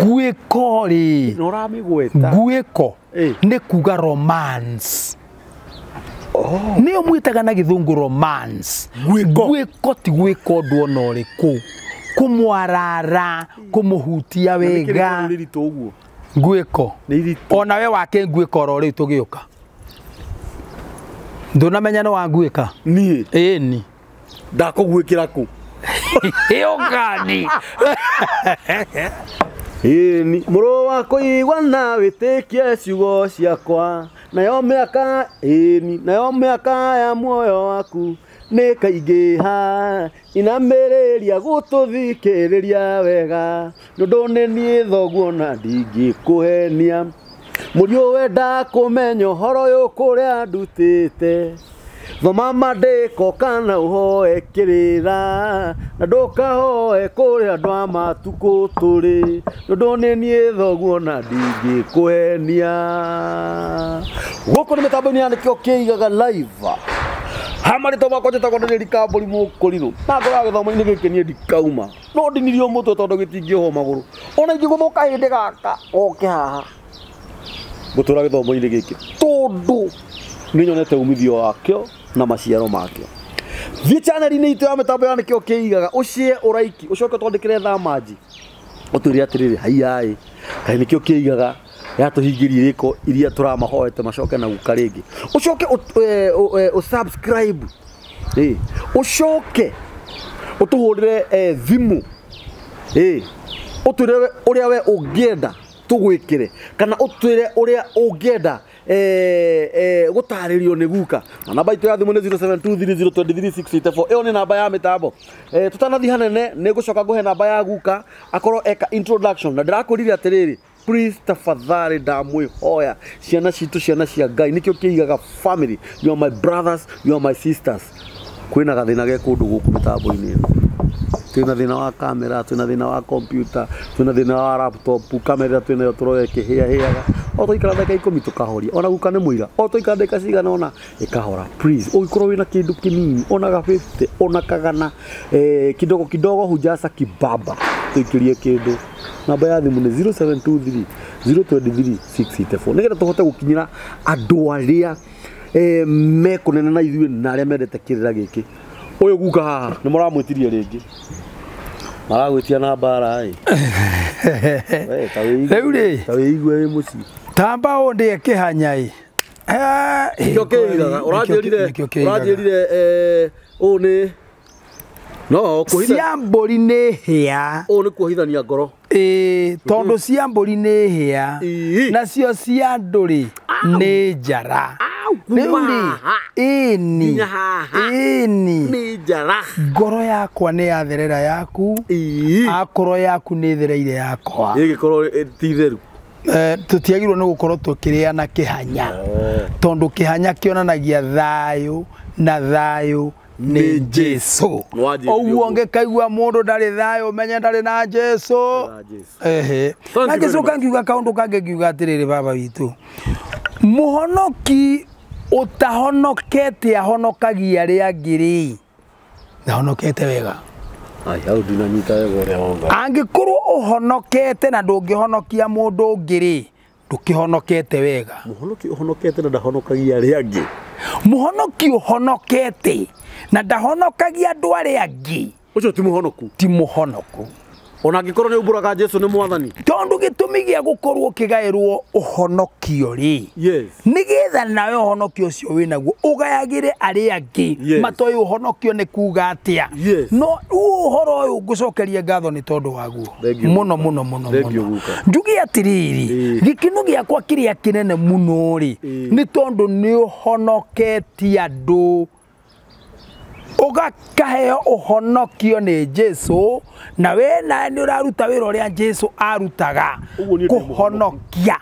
Nguĩko rĩ, Na ũramĩgweta. Nguĩko Ĩ. nĩ kuga romance. Nĩyo mwĩtaga na gĩthũngũ romance. Nguĩko. Nguĩko ti gwĩka ũndũ ona ũrĩkũ, kũmwarara, kũmũhutia wega. Nĩ iritũ ũguo. Nguĩko. Nĩ iritũ. Ona we wake nguĩko oro rĩu tũgĩũka, ndũnamenya nĩ wa nguĩka. Niĩ Ĩni. Ndakũguĩkĩra kũ? Ĩũkani. Ĩni mũrũ wa kũigua na wĩtĩkie ciugo ciakwa, nayo mĩaka, ĩni, nayo mĩaka ya muoyo waku nĩ kaingĩha. Inamĩrĩria gũtũthikĩrĩria wega, nĩ ũndũ nĩ niĩ thoguo na ndingĩkũhenia. Mũriũ wenda kũmenya ũhoro ũyũ kũrĩa ndutĩte, thoma mandĩko kana ũhoe kĩrĩra, na ndũkahoe kũrĩ andũ a matukũ tũrĩ, nĩ ũndũ nĩ niĩ thoguo na ndingĩkũhenia. Gũkũ nĩ mĩtambo-inĩ ya Nĩkĩo Kĩigaga live. Hamarĩtwa makwa njĩtagwo Daniel Kambũri Mũkũrirũ, na ngoro ya gĩthomo-inĩ gĩkĩ niĩ ndikauma, no ndinirio mũtwe tondũ gĩtingĩohwo magũrũ, ona ingĩgũthũka hĩndĩ gaka oke haha, ngũtũra gĩthomo-inĩ gĩkĩ tondũ nĩ nyonete umithio wakĩo na maciaro makĩo. Thiĩ channel-inĩ itũ ya mĩtambo ya Nĩkĩo Kĩigaga, ũshare, ũraiki, ũcoke ũtwandĩkĩre thamanji, ũtwĩre atĩrĩrĩ, haiyaĩ, kaĩ Nĩkĩo Kĩigaga yatũhingĩria irĩko iria tũramahoete macoke na guka rĩngĩ. Ũcoke ũsubscribe, ũcoke ũtũhũrĩre thimũ, ũtwĩre ũrĩa we ũngĩenda tũgwĩkĩre, kana ũtwĩre ũrĩa ũngĩenda gũtarĩrio nĩ guka. Na namba itũ ya thimũ nĩ 0723023684. Ĩyo nĩ namba ya mĩtambo. Tũtanathiĩ hanene, nĩ ngũcoka ngũhe namba ya guka akorwo eka introduction, na ndĩrakwĩrire atĩrĩrĩ, please, tafadhali, ndamwĩhoya, ciana citũ, ciana cia Ngai, Nĩkĩo Kĩigaga family, you are my brothers, you are my sisters. Kwĩna gathĩna ge kũndũ gũkũ mĩtambo-inĩ ĩno. Twĩna thĩna wa kamera, twĩna thĩna wa computer, twĩna thĩna wa laptop. Kamera twĩnayo tũroya ĩkĩhĩahĩaga, o twaikara ndagĩka 10 tũkahoria. Ona guka nĩ mũira, o twaikara ndagĩka cigana ũna ĩkahora. Please, ũngĩkorwo wĩna kĩndũ kĩnini, ona ga 50, ona kagana, kidogo kidogo hujaza kibaba, tũikĩrie kĩndũ. Namba ya thimũ nĩ 0723 023 684, nĩgetha tũhote gũkinyĩra andũ arĩa mekũnene na ithuĩ na arĩa mendete kĩrĩra gĩkĩ. Ũyũ guka haha nĩ mũramwĩtirie rĩngĩ, maragwĩtia na mbara ĩ. We, ta wĩigue. Rĩu rĩ. Ta wĩigue wĩ mũciĩ. Tamba ũndĩe kĩhanya ĩ. Nĩkĩo Kĩigaga ũranjĩrire. Nĩkĩo Kĩigaga. Ũranjĩrire ũũ nĩ no kũhitha. Cia mbũri nĩ hĩa. Ũũ nĩ kuohithania ngoro. Ĩĩ, tondũ cia mbũri nĩ hĩa, nacio cia andũ rĩ nĩ njara. Rĩu rĩ, haha. ĩni. Nginya haha. Ĩni. Nĩ njara. Ngoro yakwa nĩ yatherera yaku, akorwo yaku nĩ thereire yakwa. Ĩgĩkorwo ti theru. Tũtiagĩrĩirwo nĩ gũkorwo tũkĩrĩana kĩhanya, tondũ kĩhanya kĩonanagia thayũ, na thayũ nĩ Nĩ Jesu. Nĩwanjĩrire Ũguo ũguo. ũngĩkaigua mũndũ ndarĩ thayũ, menye ndarĩ na Jesu. Na Jesu. Ehe. Thank Na you very ngĩcoka much. ngiuga kaũndũ kangĩ, ngiuga atĩrĩrĩ, baba witũ mũhonoki ũtahonokete ahonokagia arĩa angĩ rĩ, ndahonokete wega. Ai, hau ndinanyita wega ũrĩa wauga. Angĩkorwo ũhonokete na ndũngĩhonokia mũndũ ũngĩ rĩ, ndũkĩhonokete wega. Mũhonoki ũhonokete na ndahonokagia arĩa angĩ. Mũhonoki ũhonokete na ndahonokagia andũ arĩa angĩ, Ũcio ti mũhonoku. Ti mũhonoku. Ona angĩkorwo nĩ umbũraga Jesu nĩ mwathani. Tondũ gĩtũmi gĩa gũkorwo ũkĩgaĩrwo ũhonokio rĩ, nĩgetha nawe ũhonokio ũcio wĩnaguo ũgayagĩre arĩa angĩ matoĩ ũhonokio nĩ kuga atĩa. No rĩu ũhoro ũyũ ngũcokeria ngatho nĩ tondũ waguo Thank you, mũno Guka. mũno mũno Thank you, mũno. Guka. Njuge atĩrĩrĩ, gĩkeno gĩakwa kĩrĩa kĩnene mũno rĩ, nĩ tondũ nĩ ũhonoketie andũ, ũgakaheo ũhonokio nĩ Jesu, na we nawe nĩ ũraruta wĩra ũrĩa Jesu arutaga, Ũguo niĩ ndĩ mũhonoku. kũhonokia.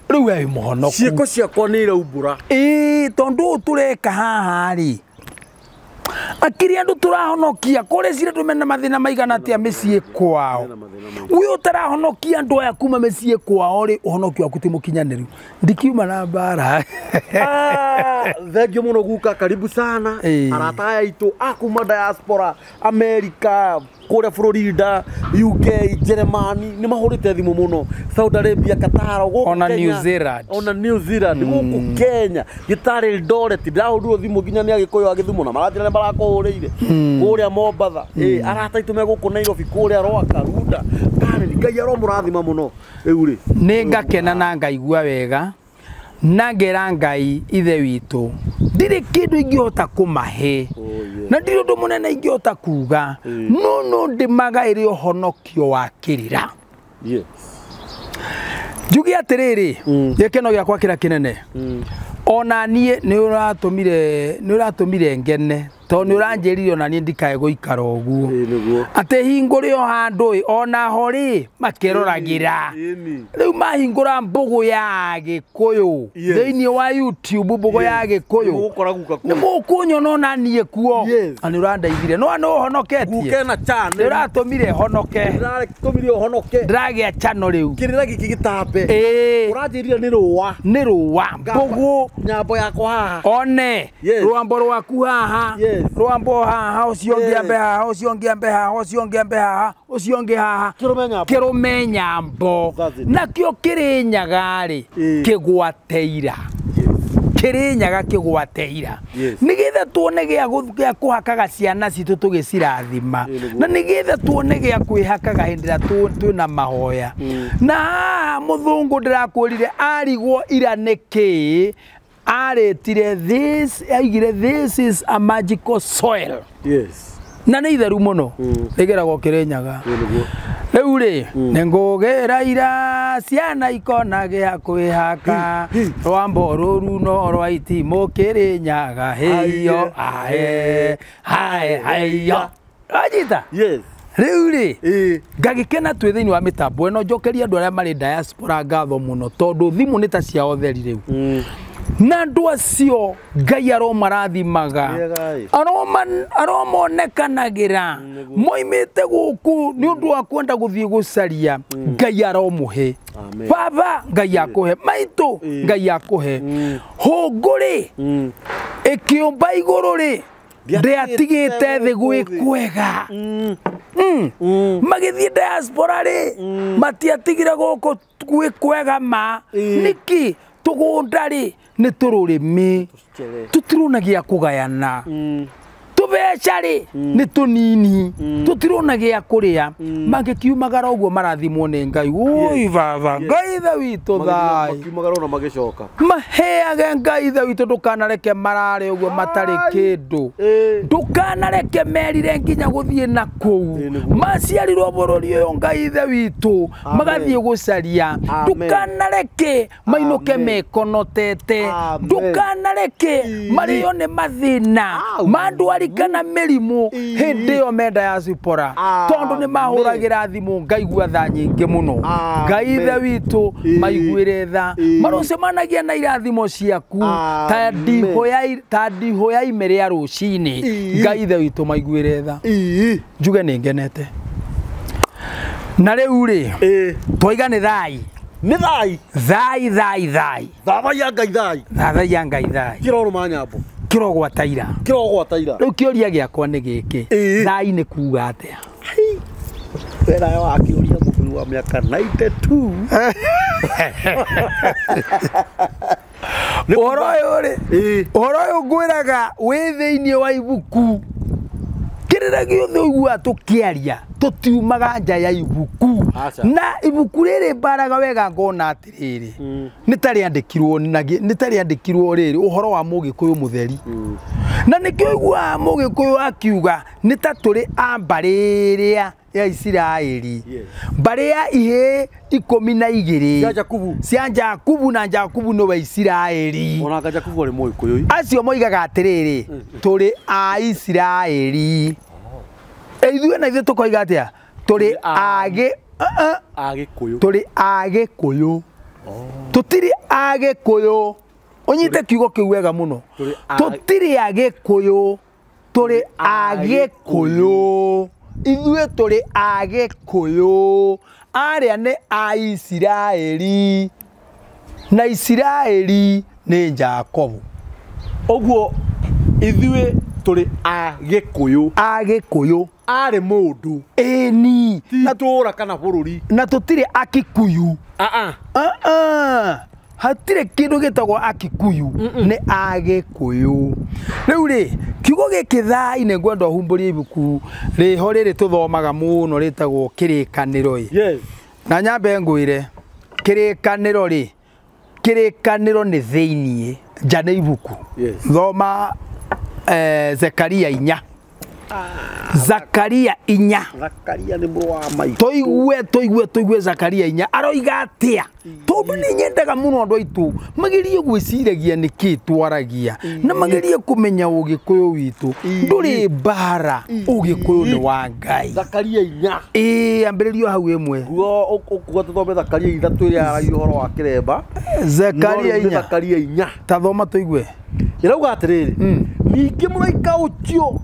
Rĩu we wĩ mũhonoku. Ciĩko ciakwa nĩ iraumbũra. Ĩĩ, tondũ ũũ tũreka haha rĩ, akĩrĩ andũ tũrahonokia kũrĩ cira andũ mena mathĩna maigana atĩa mĩciĩ kwao. Mena mathĩna maingĩ. We ũtarahonokia andũ aya kuma mĩciĩ kwao rĩ, ũhonokio waku ti mũkinyanĩru. Ndikiuma na mbara. Ah, thank you mũno guka, karibu sana. Arata aya aitũ a kuma diaspora, America, Kũrĩa Florida, UK, Germany nĩ mahũrĩte thimũ mũno, Saudi Arabia, Qatar, gũkũ Ona Kenya, New Zealand. Ona New Zealand, gũkũ Kenya gĩtarĩ Eldoret ndĩrahũrirwo thimũ nginya nĩ Agĩkũyũ a Gĩthumo na maranjĩra nĩ marakũhũrĩire kũrĩa Mombatha, arata aitũ me gũkũ Nairobi, kũrĩa Rwaka, Runda, Karen, Ngai aromũrathima mũno. Rĩu rĩ nĩ ngakena na ngaigua wega na ngera Ngai ithe witũ ndirĩ kĩndũ ingĩhota kũmahe na ndirĩ ũndũ mũnene ingĩhota kuga no no ndĩmagaĩre ũhonokio wa kĩrĩra. Yes. Njuge atĩrĩrĩ, gĩkeno gĩakwa kĩrĩa kĩnene ona niĩ nĩ ũratũmire ngene tondũ nĩ ũranjĩrire ona niĩ ndikae gũikara ũguo atĩ hingũre o handũ ona ho rĩ makĩroragĩra. Rĩu mahingũra mbũgũ ya Gĩkũyũ thĩinĩ wa YouTube, mbũgũ ya Gĩkũyũ nĩ mũkũnyona ona niĩ kuo na nĩ ũrandeithire no nĩ ũhonoketie nĩ ũratũmire honoke ndĩragĩa channel rĩu kĩrĩra gĩkĩ gĩtambe ũranjĩrire nĩ rũa nĩ rũa mbũgũ nyambo yakwa haha one rwambo rwaku haha rwambo haha ũcio ũngĩ ambe haha ũcio ũngĩ ambe haha ũcio ũngĩ ambe haha ũcio ũngĩ haha kĩrũme nyambo nakĩo Kĩrĩnyaga rĩ kĩgwate ira Kĩrĩnyaga kĩgwate ira nĩgetha tuone gĩa kũhakaga ciana citũ tũgĩcirathima na nĩgetha tuone gĩa kwĩhakaga hĩndĩ ĩrĩa twĩna mahoya. Na haha mũthũngũ ndĩrakwĩrire arigwo ira nĩkĩ aretire this, aigire this is a magical soil. Yes. Na nĩ itheru mũno rĩgeragwo Kĩrĩnyaga. Rĩu rĩ nĩ ngũgĩra ira ciana ikona gĩa kwĩhaka rwambo rũru no rwa itimũ Kĩrĩnyaga heyo ae hae heyo. Wanyita? Yes. Rĩu rĩ ngagĩkena twĩ thĩinĩ wa mĩtambo ĩno njokerie andũ arĩa marĩ diaspora ngatho mũno tondũ thimũ nĩ ta ciao theri rĩu. Na andũ acio Ngai aromarathimaga aromonekanagĩra moimĩte gũkũ nĩ ũndũ wa kwenda gũthiĩ gũcaria Ngai aromũhe baba Ngai akũhe maitũ Ngai akũhe hũngũ rĩ ĩkĩũmba igũrũ rĩ ndĩatigĩte thĩ gwĩ kwega. Magĩthiĩ diaspora rĩ matiatigire gũkũ gwĩ kwega ma nĩkĩ tũgũnda rĩ nĩ tũrũrĩmĩ tũtirona gĩa kũgayana tũbeca rĩ nĩ tũnini tũtirona gĩa kũrĩa mangĩkiumagara ũguo marathimwo nĩ Ngai. Ui baba Ngai ithe witũ thai makiumagara ona magĩcoka maheage Ngai ithe witũ ndũkanareke marare ũguo matarĩ kĩndũ ndũkanareke merire nginya gũthiĩ na kũu maciarirwo bũrũri ũyũ Ngai ithe witũ magathiĩ gũcaria ndũkanareke mainũke mekonotete ndũkanareke marĩo nĩ mathĩna ma ndwari kana mĩrimũ hĩndĩ ĩyo me diaspora tondũ nĩ mahũragĩra thimũ ngaigua tha nyingĩ mũno. Ngai ithe witũ maiguĩre tha marũcemanagia na irathimo ciaku ta ndihũ ya ime rĩa rũcinĩ. Ngai ithe witũ maiguĩre tha. Njuge nĩ ngenete na rĩu rĩ twaiga nĩ thai nĩ thai thai thai thai thathaiya Ngai thai thathaiya Ngai thai kĩrorũma nyambo kĩrogwata ira kĩrogwata ira. Rĩu kĩũria gĩakwa nĩ gĩkĩ thai nĩ kuga atĩa? We nayo wakĩũria mũthuri wa mĩaka 92 ũhoro ũyũ rĩ ũhoro ũyũ ngwĩraga wĩ thĩinĩ wa ibuku kĩrĩra gĩothe ũiguaga tũkĩaria tũtiumaga nja ya ibuku na ibuku rĩrĩ mbaraga wega ngona atĩrĩrĩ nĩ ta rĩandĩkirwo nĩ ta rĩandĩkirwo rĩrĩ ũhoro wa Mũgĩkũyũ mũtheri na nĩkĩo ũiguaga Mũgĩkũyũ akiuga nĩ ta tũrĩ a mbarĩ ĩrĩa ya Isiraeli mbarĩ ya ihĩĩ 12 cia Jakubu cia Jakubu na Jakubu nĩwe Isiraeli onaka Jakubu arĩ Mũgĩkũyũ acio moigaga atĩrĩrĩ tũrĩ a Isiraeli ithuĩ na ithuĩ tũkoiga atĩa tũrĩ Agĩkũyũ tũrĩ Agĩkũyũ tũtirĩ Agĩkũyũ ũnyite kiugo kĩu wega mũno tũtirĩ Agĩkũyũ tũrĩ Agĩkũyũ ithuĩ tũrĩ Agĩkũyũ arĩa nĩ a Isiraeli na Isiraeli nĩ Jakobu ũguo ithuĩ tũrĩ Agĩkũyũ Agĩkũyũ Arĩ mũndũ. Ĩni. Ti itũũra kana bũrũri. Na tũtirĩ Akikuyu. Hatirĩ kĩndũ gĩtagwo Akikuyu, nĩ Agĩkũyũ. Rĩu rĩ, kiugo gĩkĩ thai nĩ ngwenda ũhumbũrie ibuku rĩho rĩrĩ tũthomaga mũno rĩtagwo Kĩrĩkanĩro ĩ. Yes. Na nyambe ngwĩre, Kĩrĩkanĩro rĩ, Kĩrĩkanĩro nĩ thĩiniĩ, nja nĩ ibuku. Yes. Thoma Zekaria 4. Zakaria 4. Zakaria nĩ mũrũ wa maitũ. Tũigue Zakaria 4 aroiga atĩa? Tondũ nĩ nyendaga mũno andũ aitũ magerie gwĩciragia nĩkĩ twaragia na magerie kũmenya ũgĩkũyũ witũ. Ndũrĩ mbara, ũgĩkũyũ nĩ wa Ngai. Zakaria 4. Ĩĩ, ambĩrĩrio hau ĩmwe. Guo ũkuga tũthome Zakaria 3 ĩrĩa yaragia ũhoro wa kĩremba. Zakaria 4. Zakaria 4. Ta thoma tũigue. Ĩrauga atĩrĩrĩ, ningĩ mũraika ũcio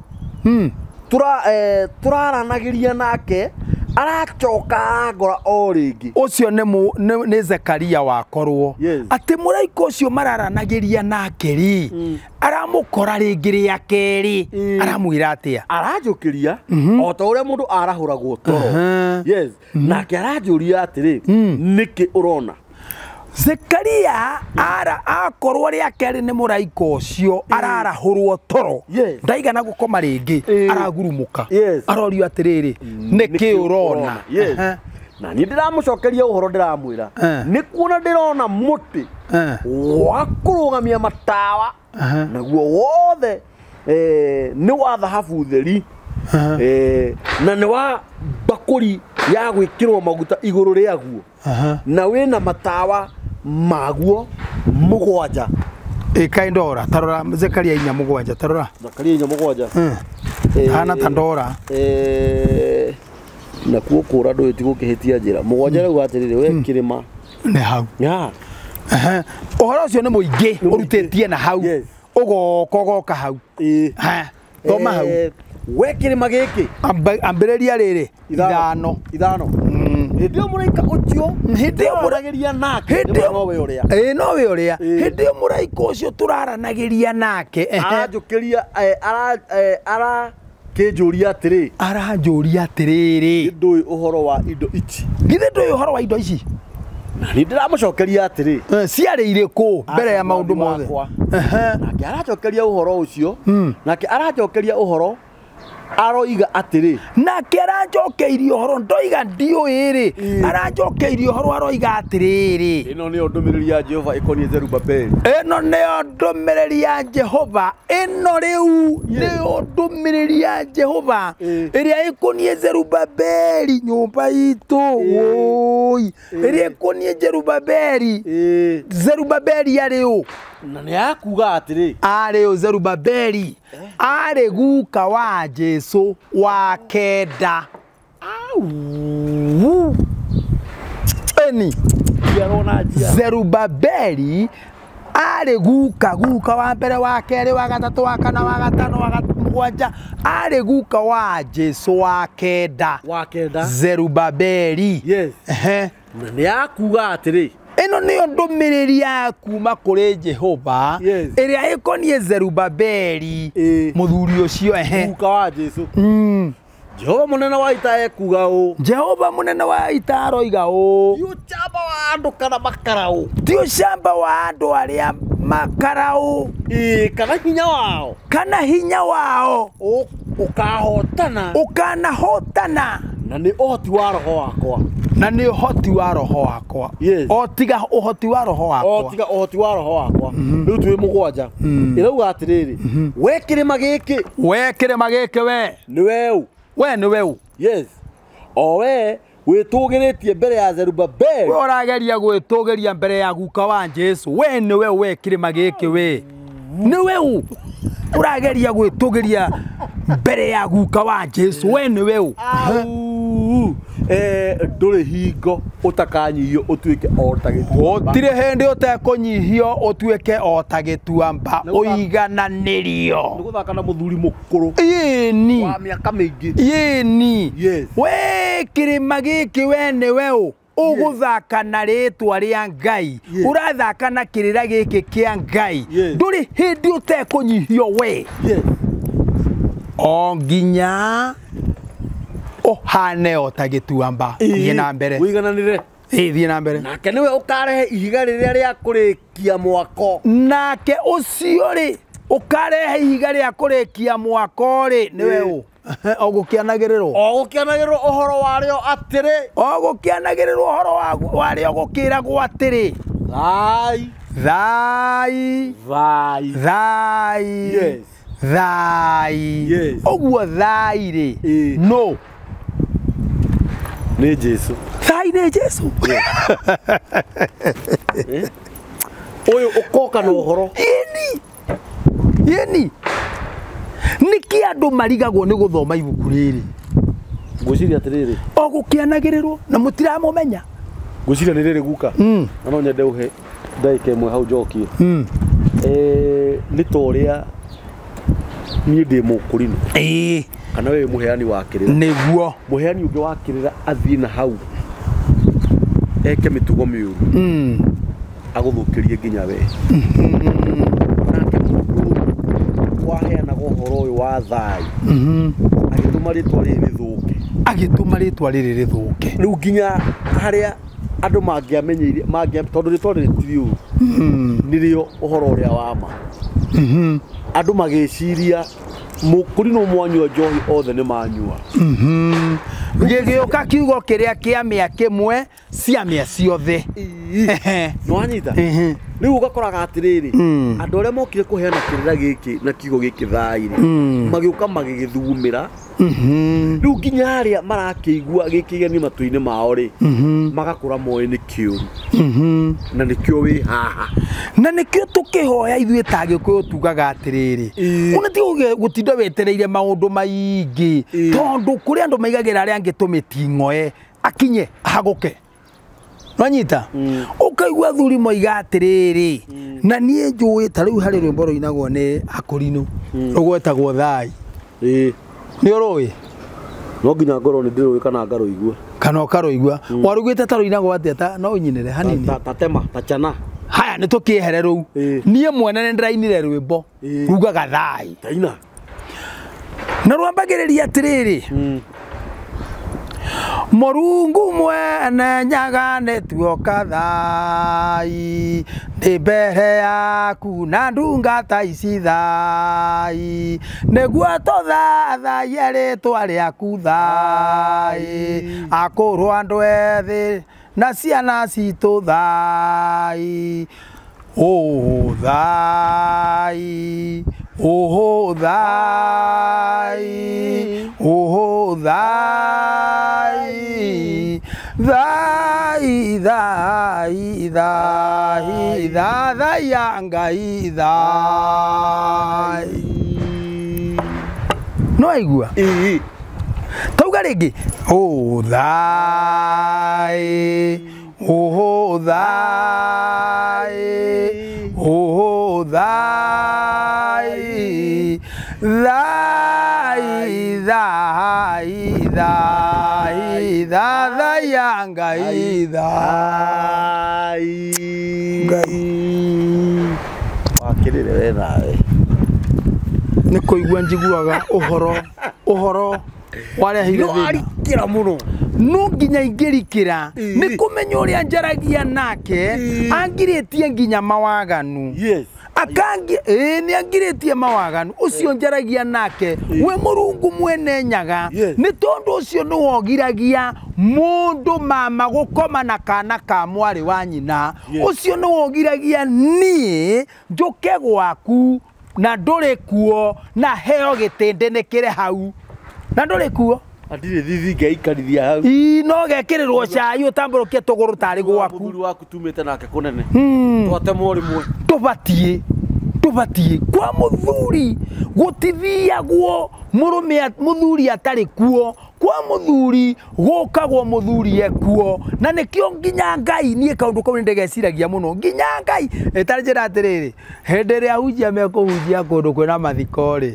tũraranagĩria nake aracoka arangora o rĩngĩ. Ũcio nĩ Zekaria wakorwo. Yes. Atĩ mũraika ũcio mararanagĩria nake rĩ, aramũkora rĩngĩ rĩa kerĩ, aramwĩra atĩa? Aranjũkĩria o ta ũrĩa mũndũ arahũragwo toro. Yes. Nake aranjũria atĩrĩ, nĩkĩ ũrona? Zekaria ara akorwo rĩa kerĩ nĩ mũraika ũcio ararahũrwo toro. Yes. Ndaigana gũkoma rĩngĩ, aragurumũka. Yes. Arorio atĩrĩrĩ, nĩkĩ ũrona? Yes. Na niĩ ndĩramũcokeria ũhoro ndĩramwĩra, nĩ kuona ndĩrona mũtĩ wa kũrũgamia matawa, naguo wothe nĩ wa thahabu theri, na nĩ wa mbakũri ya gwĩkĩrwo maguta igũrũ rĩaguo, na wĩna matawa maguo 7. Ĩka ndora, tarora Zekaria 4:7, tarora. Zakaria 4:7. Hana ta ndora. Nakuo kũra ndũĩ ti gũkĩhĩtia njĩra. 7 rauga atĩrĩrĩ, we kĩrĩma. Nĩ hau. Ya. Ũhoro ũcio nĩ mũingĩ ũrutĩtie na hau. Yes. Ũgoka ũgoka hau. Thoma hau. We kĩrĩma gĩkĩ. Ambĩrĩria rĩrĩ. Ithano. Hĩndĩ ĩyo mũraika ũcio Hĩndĩ ĩyo tũraranagĩria nake, nowe ũrĩa. Ĩĩ, nowe ũrĩa. Hĩndĩ ĩyo mũraika ũcio tũraranagĩria nake, aranjũkĩria, arakĩnjũria atĩrĩ. Aranjũria atĩrĩrĩ. Ndũĩ ũhoro wa indo ici. Githĩ ndũĩ ũhoro wa indo ici? Na niĩ ndĩramũcokeria atĩrĩ. Ciarĩ irĩkũ mbere ya maũndũ mothe? Nake aracokeria ũhoro ũcio, nake aracokeria ũhoro aroiga atĩrĩ. Nake aranjokeirie ũhoro, ndoiga ndiũĩ rĩ, aranjokeirie ũhoro aroiga atĩrĩrĩ. Ĩno nĩyo ndũmĩrĩri ya Jehova ĩkoniĩ Zerubabeli. Ĩno nĩyo ndũmĩrĩri ya Jehova. Ĩno rĩu nĩyo ndũmĩrĩri ya Jehova ĩrĩa ĩkoniĩ Zerubabeli nyũmba itũ. Woi, ĩrĩa ĩkoniĩ Zerubabeli. Zerubabeli arĩ ũ? Na nĩ akuga atĩrĩ. Arĩ ũ Zerubabeli? Arĩ guka wa Jesu wa 9. Au. Eni. Zerubabeli arĩ guka wa mbere, wa kerĩ, wa gatatũ, wa kana, wa gatano, wa mũgwanja. Arĩ guka wa Jesu wa 9. Wa 9. Zerubabeli. Yes. Na nĩ akuga atĩrĩ. Ĩno nĩyo ndũmĩrĩri ya kuma kũrĩ Jehova ĩrĩa ĩkoniĩ Zerubabeli mũthuri ũcio, guka wa Jesu. Jehova mũnene wa ita ekuga ũũ. Jehova mũnene wa ita aroiga ũũ. Ti ũcamba wa andũ kana makaraũ. Ti ũcamba wa andũ arĩa makaraũ. Kana hinya wao. Kana hinya wao. Ũkahotana. Ũkanahotana. Na nĩ ũhoti wa roho wakwa. Na nĩ ũhoti wa roho wakwa. Yes. O tiga ũhoti wa roho wakwa. O tiga ũhoti wa roho wakwa. Rĩu twĩ 7. Ĩrauga atĩrĩrĩ, we kĩrĩma gĩkĩ. We kĩrĩma gĩkĩ we. Nĩ weũ. We nĩ weũ. Yes. O we wĩtũgĩrĩtie mbere ya Zerubabeli. We ũrageria gwĩtũgĩria mbere ya guka wa Jesu. We nĩ weũ, we kĩrĩma gĩkĩ we. Nĩ weũ. Ũrageria gwĩtũgĩria mbere ya guka wa Jesu. We nĩ weũ. Ndũrĩ hingo ũtakanyihio ũtuĩke o ta gĩtuamba. Gũtirĩ hĩndĩ ũtekũnyihio ũtuĩke o ta gĩtuamba, ũigananĩrio. Nĩ gũthaka na mũthuri mũkũrũ. Ĩni. Wa mĩaka mĩingĩ. Ĩni. Yes. We kĩrĩma gĩkĩ we nĩ weũ. Ũgũthaka na rĩtwa rĩa Ngai. Ũrathaka na kĩrĩra gĩkĩ kĩa Ngai. Ndũrĩ hĩndĩ ũtekũnyihio we. Yes. O nginya Ũhane o ta gĩtuamba. Thiĩ na mbere. Wĩigananĩre. Thiĩ na mbere. Nake nĩwe ũkarehe ihiga rĩrĩa rĩa kũrĩkia mwako. Nake ũcio rĩ ũkarehe ihiga rĩa kũrĩkia mwako rĩ nĩwe ũ? O gũkĩanagĩrĩrwo. O gũkĩanagĩrĩrwo ũhoro warĩo atĩrĩ. O gũkĩanagĩrĩrwo ũhoro warĩo gũkĩragwo atĩrĩ. Thai. Thai. Thai. Thai. Yes. Thai. Yes. Ũguo thai rĩ. No. Nĩ Jesu. Thai nĩ Jesu. Ũyũ ũkoka na ũhoro. Ĩni. Ĩni. Nĩkĩ andũ marigagwo nĩ gũthoma ibuku rĩrĩ? Ngwĩciria atĩrĩrĩ. O gũkĩanagĩrĩrwo na mũtiramũmenya. Ngwĩciria nĩ rĩrĩ guka. Na no nyende ũhe ndagĩka ĩmwe hau njokie. Nĩ ta ũrĩa niĩ ndĩ mũkũrinũ. Ĩĩ. Kana wewe mũheani wa kĩrĩra. Nĩguo. Mũheani ũngĩ wa kĩrĩra athiĩ na hau eke mĩtugo mĩũru. Agũthũkĩrie nginya we. Nake mũndũ waheanaga ũhoro ũyũ wa thai. Agĩtũma rĩtwa rĩrĩ rĩthũke. Agĩtũma rĩtwa rĩrĩ rĩthũke. Rĩu nginya harĩa andũ mangĩamenyeire tondũ rĩtwa rĩrĩ ti rĩũru. Nĩrĩo ũhoro ũrĩa wa ma. Andũ magĩciria mũkũrinũ mwanyua njohi othe nĩ manyua. Gĩgĩũka kiugo kĩrĩa kĩa mĩa kĩmwe cia mĩa ciothe. Nĩwanyita? Rĩu ũgakoraga atĩrĩrĩ, andũ arĩa mokire kũheana kĩrĩra gĩkĩ na kiugo gĩkĩ thai rĩ, magĩũka magĩgĩthugumĩra. Rĩu nginya arĩa marakĩigua gĩkĩgeni matũ-inĩ mao rĩ, magakũra moĩ nĩ kĩũru. Na nĩkĩo wĩ haha. Na nĩkĩo tũkĩhoya ithuĩ ta Gĩkũyũ tugaga atĩrĩrĩ, ona ti gũtinda wetereire maũndũ maingĩ, tondũ kũrĩ andũ maigagĩra arĩa angĩ tũmĩting'oe akinye ahagũke. Nwanyita? Ũkaigua athuri moiga atĩrĩrĩ, na niĩ njũĩ ta rĩu harĩ rwĩmbo rũinagwo nĩ akũrinũ rũgwetagwo thai. Nĩ ũrũĩ? No nginya ngorwo nĩ ndĩrũĩ kana ngarũigua. Kana ũkarũigua. Warugĩte ta rũinagwo atĩa ta no ũnyinĩre hanini? Ta tema, ta chana. Haya nĩ tũkĩehere rũu. Niĩ mwene nĩ ndĩrainire rwĩmbo rugaga thai. Taina. Na rwambagĩrĩria atĩrĩrĩ. Mũrungu mwene nyaga nĩ tuoka thai, ndĩ mbere yaku na ndungata ici thai, nĩguo tũthathaiye rĩtwa rĩaku thai, akũrũ andũ ethĩ na ciana citũ thai. Oh thai, oh thai, oh thai, thai, thai, thai, thai ya Ngai thai. No aigua? Tauga rĩngĩ. Oh thai, oh thai, oh thai, thai, thai, thai, thai ya Ngai thai. Ngai. Wakĩrĩre we nawe. Nĩ kũigua njiguaga ũhoro ũhoro wareheire thĩna. Arikĩra mũno. No nginya ingĩrikĩra nĩ kũmenya ũrĩa njaragia nake angirĩtie nginya mawaganu. Yes. Akangi nĩ angirĩtie mawaganu ũcio njaragia nake we Mũrungu mwene nyaga. Nĩ tondũ ũcio nĩ wogiragia mũndũ mama gũkoma na kana ka mwarĩ wa nyina. Ũcio nĩ wogiragia niĩ njũke gwaku na ndũrĩ kuo na heo gĩtĩndĩ nĩ kĩrĩ hau na ndũrĩ kuo. Atirĩ thithi ngeikarithia hau. Ii no gekĩrĩrwo cai ũtambũrũkie tũgũrũ tarĩ gwaku. Mũthuri waku tumĩte nake kũnene. Twatemwo rĩmwe. Tũbatiĩ tũbatiĩ kwa mũthuri gũtithiagwo mũrũme mũthuri atarĩ kuo. Kwa mũthuri gũkagwo mũthuri ekuo. Na nĩkĩo nginya Ngai niĩ kaũndũ kau nĩndĩgeciragia mũno. Nginya Ngai ĩtarĩ njĩra atĩrĩrĩ, hĩndĩ ĩrĩa ahunjia mekũhunjia kũndũ kwĩna mathiko rĩ,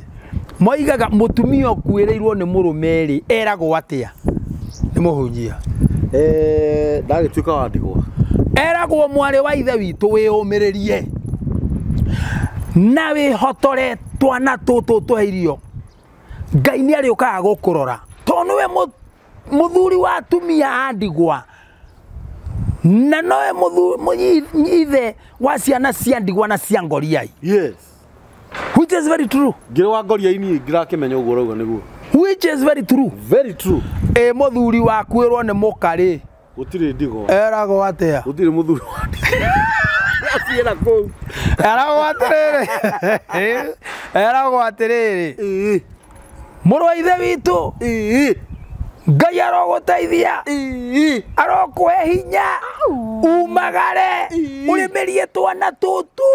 moigaga mũtumia ũkuĩrĩirwo nĩ mũrũme rĩ eragwo atĩa nĩ mũhunjia? Ndagĩtuĩka wa ndigwa. Eragwo mwarĩ wa ithe witũ wĩyũmĩrĩrie na wĩhotore twana tũtũ tũhe irio. Ngai nĩ arĩũkaga gũkũrora tondũ nĩwe Muthuri wa atumia a ndigwa na noe ithe wa ciana cia ndigwa na cia ngoriai. Yes. Which is very true. Ngire wa ngoriai ni ngirakimenya uguo rauga niguo. Which is very true. Very true. E muthuri wakwirwo ni mukari gutiri ndigwa eragwo atia gutiri muthuri wa ndigwa aciera kuu eragwo atiriri eragwo atiriri mũrũ wa ithe witũ Ngai arogũteithia arokũhe hinya umagare ũrĩmĩrie twana tũtũ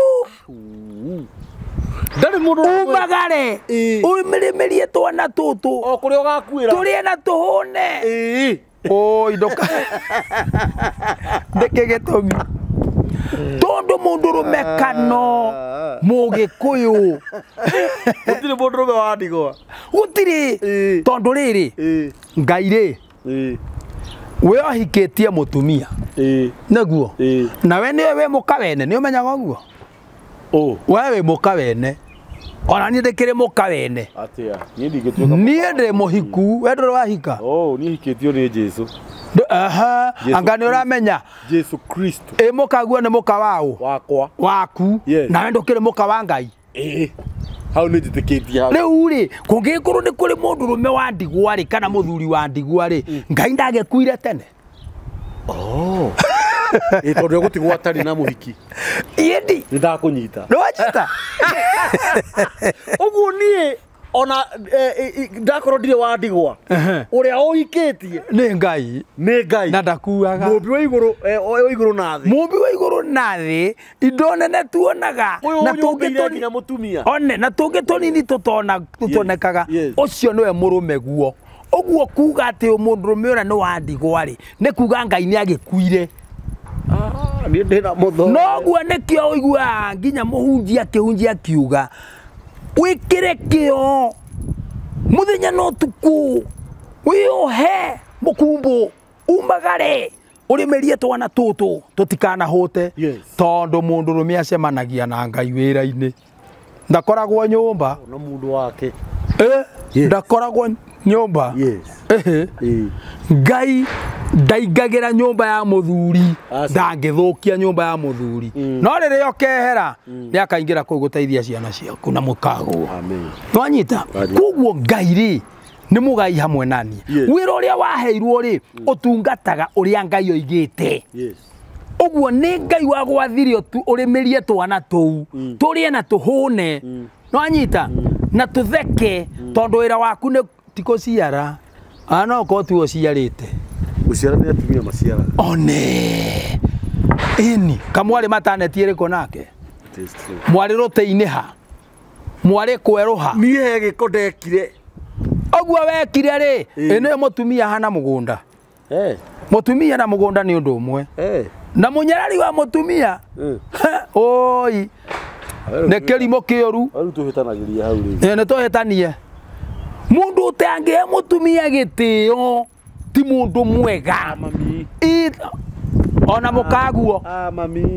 ndari mũndũ umagare ũrĩmĩrie twana tũtũ o kũrĩa ũgakuĩra tũrĩe na tũhũne oi ndoka ndĩkĩ gĩtũmi tondu mũndũrũme kano mũgĩkũyũ gũtirĩ mũndũrũme wa ndigwa gũtirĩ tondu rĩrĩ Ngai rĩ we ohikĩtie mũtumia nĩguo nawe nĩwe wĩ mũka wene nĩ ũmenyaga ũguo we wĩ mũka wene ona niĩ ndĩkĩrĩ mũka wene atia niĩ ndingĩtuĩka niĩ ndĩ mũhiku we ndũrĩ wahika niĩ hikĩtio nĩ Jesũ aha anga nĩ ũramenya Jesũ Kristo ĩ mũka guo nĩ mũka waũ wakwa waku nawe ndũkĩrĩ mũka wa Ngai hau nĩ njĩtĩkĩtie hau rĩu rĩ kũngĩgĩkorwo nĩ kũrĩ mũndũrũme wa ndigwa rĩ kana mũthuri wa ndigwa rĩ Ngai ndagĩkuire tene ĩ tondũ egũtigwo atarĩ na mũhiki ĩndi nĩ ndakũnyita nĩ wanyita ũguo niĩ ona ndakorwo ndirĩ wa ndigwa ũrĩa ũhikĩtie nĩ Ngai nĩ Ngai na ndakuaga mũmbi wa igũrũ wa igũrũ na thĩ mũmbi wa igũrũ na thĩ indo nene tuonaga na tũngĩ nginya mũtumia one na tũngĩ tũnini tũtonekaga ũcio nĩwe mũrũme guo ũguo kuga atĩ mũndũrũme ũrĩa nĩ wa ndigwa rĩ nĩ kuga Ngai nĩ agĩkuire niĩ ndĩna mũthome noguo nĩkĩo ũiguaga nginya mũhunjia akĩhunjia akiuga wĩkĩre kĩo mũthenya na ũtukũ wĩohe mũkumbũ umagare ũrĩmĩrie twana tũtũ tũtikanahũte tondũ mũndũrũme acemanagia na Ngai wĩra-inĩ ndakoragwo nyũmba na mũndũ wake ndakoragwo nyũmba Ngai ndaingagĩra nyũmba ya mũthuri ndangĩthũkia nyũmba ya mũthuri no rĩrĩa ũkehera nĩ akaingĩra kũu gũteithia ciana ciaku na mũkagwo nwanyita koguo Ngai rĩ nĩ mũgai hamwe nani wĩra ũrĩa waheirwo rĩ ũtungataga ũrĩa Ngai oigĩte ũguo nĩ Ngai wagwathire ũrĩmĩrie twana tũu tũrĩe na tũhũne nwanyita na tũtheke tondũ wĩra waku nĩ ti kũciara no ũkorwo tiwe ũciarĩte gũciara nĩ atumia maciaraga one ĩni kamwarĩ matanetie rĩko nake mwarĩ rũtĩ-inĩ ha mwarĩ kwerũha niĩ he gĩko ndekire ũguo wekire rĩ ĩ nĩwe mũtumia hana mũgũnda mũtumia na mũgũnda nĩ ũndũ ũmwe na mũnyarari wa mũtumia oi nĩ kĩrimũ kĩũru rĩu tũhĩtanagĩria hau rĩu nĩ tũhĩtanie mũndũ ũtangĩhe mũtumia gĩtĩo ti mũndũ mwega ona mũkaguo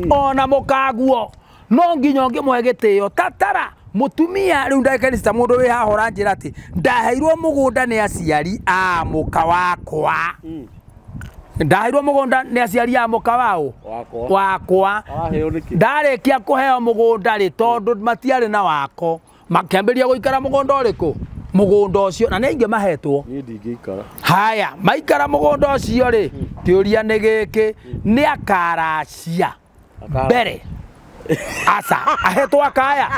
ona mũkaguo no nginya ũngĩmũhe gĩtĩo tatara mũtumia rĩu ndagĩka nĩ mũndũ wĩ haha ũranjĩra atĩ ndaheirwo mũgũnda nĩ aciari a mũka wakwa ndaheirwo mũgũnda nĩ aciari a mũka waũ wakwa ndarĩkia kũheo mũgũnda rĩ tondũ matiarĩ na wako makĩambĩrĩria gũikara mũgũnda ũrĩkũ mũgũnda ũcio na nĩ aingĩ mahetwo niĩ ndingĩikara haya maikara mũgũnda ũcio rĩ kĩũria nĩ gĩkĩ nĩ akaracia mbere aca ahetwo akaya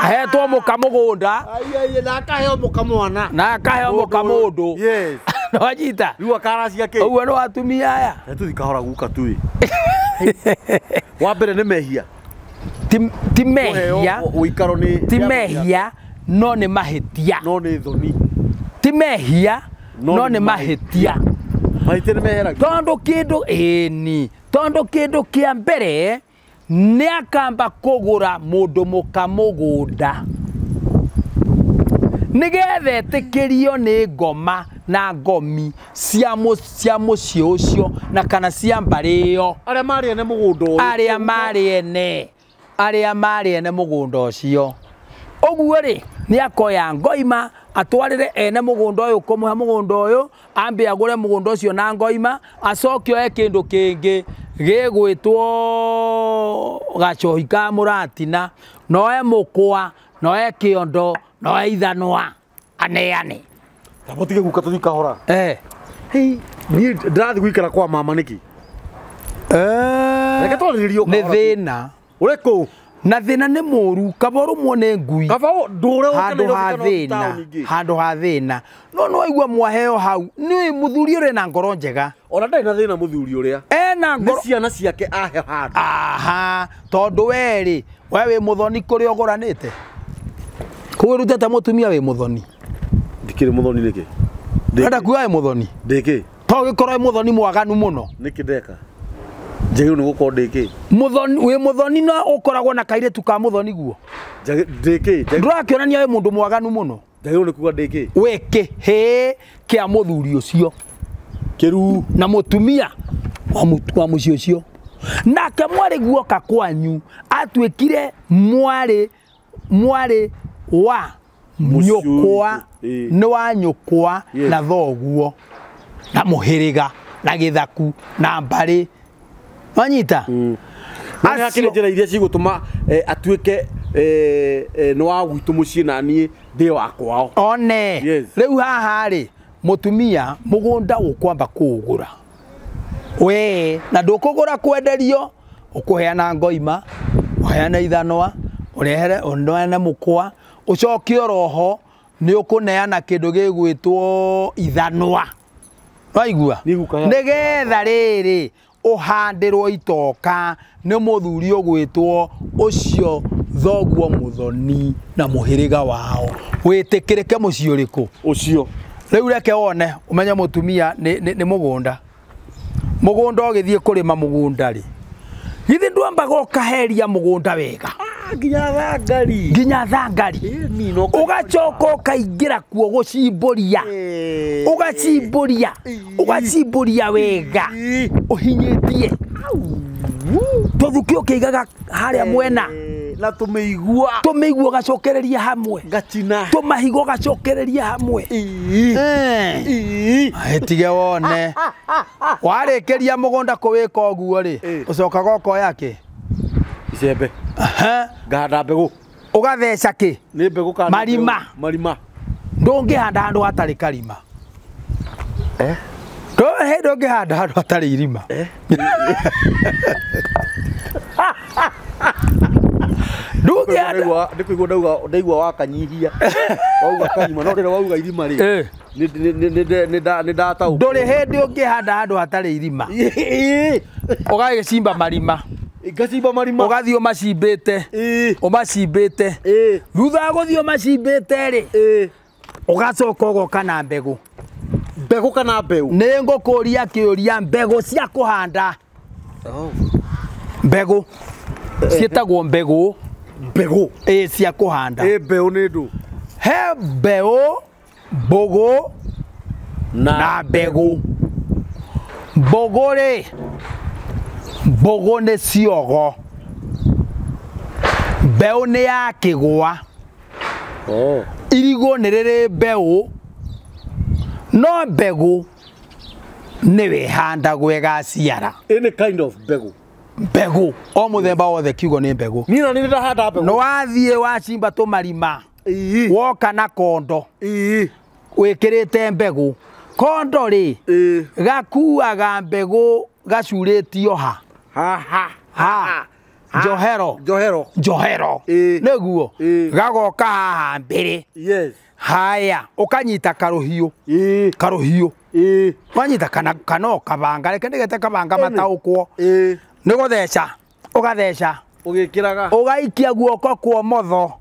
ahetwo mũka mũgũnda na akaheo mũka mwana na akaheo mũka mũndũ yes nĩwanyita rĩu akaracia kĩ ũguo nĩ watumia aya tũthi kahora guka tui wa mbere nĩ mehia ti mehia ũikaro nĩ ti mehia no nĩ mahĩtia no nĩ thoni ti mehia no nĩ mahĩtia mahĩtia nĩ meheragio tondũ kĩndũ ĩni tondũ kĩndũ kĩa mbere nĩ akamba kũgũra mũndũ mũka mũgũnda nĩgetha etĩkĩrio nĩ ngoma na ngomi cia mũciĩ ũcio na kana cia mbarĩ ĩyo arĩa marĩ ene mũgũnda ũyũ arĩa marĩ ene mũgũnda ũcio ũguo rĩ nĩ akoya ngoima Atwarĩre ene mũgũnda ũyũ kũmũhe mũgũnda ũyũ ambe agũre mũgũnda ũcio na ngoima acoke oe kĩndũ kĩngĩ gĩgwĩtwo gacohi ka mũratina noe mũkwa noe kĩondo noe ithanwa aneane. Tabotige guka tuthi kahora. Hey, ni ndirathi guikara kwa mama niki. Reke twarĩrĩrie Nĩ thĩna. Ũrĩkũ? Na thĩna nĩ mũru kaba ũrũmwo nĩ ngui. Kaba ndũre ũke handũ ha thĩna, handũ ha thĩna. No no waigua mwaheo hau nĩ mũthuri ũrĩ na ngoro njega. Ona ndarĩ na thĩna mũthuri ũrĩa. Ena ngoro. Nĩ ciana ciake ahe handũ. Aha, tondũ we rĩ, we wĩ mũthoni kũrĩa ũgũranĩte. Kũu ũrutĩte mũtumia wĩ mũthoni. Ndikĩrĩ mũthoni nĩkĩ? Ndĩrenda kuga wĩ mũthoni. Ndĩkĩ? To gĩkorwo wĩ mũthoni mwaganu mũno. Nĩkĩ ndeka? Njagĩrĩirwo nĩ gũkorwo ndĩkĩ? Mũthoni wĩ mũthoni no ũkoragwo na kairĩtu ka mũthoni guo. Ndĩkĩ? Ndũrakĩonania wĩ mũndũ mwaganu mũno. Njagĩrĩirwo nĩ kuga ndĩkĩ? Wĩ kĩhĩĩ kĩa mũthuri ũcio. Kĩruu. Na mũtumia wa mũciĩ ũcio. Nake mwarĩ guoka kwanyu atuĩkire mwarĩ wa nyũkwa nĩ wa nyũkwa na thoguo na mũhĩrĩga na gĩthaku na mbarĩ. Wanyita? Acio njĩra iria cigũtũma atuĩke nĩ wa gwitũ mũciĩ na niĩ ndĩ wa kwao. One. Rĩu haha rĩ mũtumia mũgũnda ũkwamba kũũgũra. We na ndũkũgũra kwenderio ũkũheana ngoima ũheane ithanwa ũrehere ũneane mũkwa ũcoke oroho nĩ ũkũneana kĩndũ gĩgwĩtwo ithanwa. Waigua? Nĩgetha rĩrĩ ũhandĩrwo itoka nĩ mũthuri ũgwĩtwo ũcio thoguo mũthoni na mũhĩrĩga wao wĩtĩkĩrĩke mũciĩ ũrĩkũ ũcio. Rĩu reke wone ũmenye mũtumia nĩ mũgũnda. Mũgũnda ũgĩthiĩ kũrĩma mũgũnda rĩ githĩ ndwambaga ũkaheria mũgũnda wega nginya thangari nginya thangari ũgacoka ũkaingĩra kuo gũcimbũria ũgacimbũria ũgacimbũria wega ũhinyĩtie tũthuki ũkĩigaga harĩa mwena na tũmĩigua tũmĩigua ũgacokereria hamwe gacina tũmahiga ũgacokereria hamwe. Tige wone warĩkĩria mũgũnda kũwĩka ũguo rĩ ũcokaga ũkoya kĩ icembe ngahanda mbegũ ũgatheca kĩ nĩ mbegũ kana marima marima ndũngĩhanda handũ hatarĩ karima ndũngĩhanda handũ hatarĩ irima. Ndũngĩhanda ndĩkũigua ndaigua wakanyihia wauga karima no rĩrĩa wauga irima rĩ nĩ ndataũkwo. Ndũrĩ hĩndĩ ũngĩhanda handũ hatarĩ irima. Ũgagĩcimba marima ngacimba marima ũgathiĩ ũmacimbĩte ũmacimbĩte thutha wa gũthiĩ ũmacimbĩte rĩ ũgacoka ũgoka na mbegũ. Mbegũ kana mbeũ? Nĩ ngũkũria kĩũria mbegũ cia kũhanda. Mbegũ ciĩtagwo mbegũ. Mbegũ cia kũhanda. Mbeũ nĩ ndũ? He mbeũ mbũgũ na mbegũ. Mbũgũ rĩ mbũgũ nĩ ciogo. Mbeũ nĩ ya kĩgwa. Irigũ nĩ rĩrĩ mbeũ no mbegũ nĩ wĩhandagwo ĩgaciara. Any kind of mbegũ. Mbegũ o mũthemba wothe kiugo nĩ mbegũ. Niĩ na nĩ ndahanda mbegũ. No wathiĩ wacimba tũmarima woka na kondo wĩkĩrĩte mbegũ. Kondo rĩ gakuaga mbegũ gacurĩtio ha ha njohero njohero njohero nĩguo gagoka haha mbere. Yes. Haya ũkanyita karũhiũ karũhiũ wanyita kana kana kabanga reke ndigete kabanga mataũkwo nĩ gũtheca ũgatheca ũgĩkĩraga ũgaikia guoko kwa motho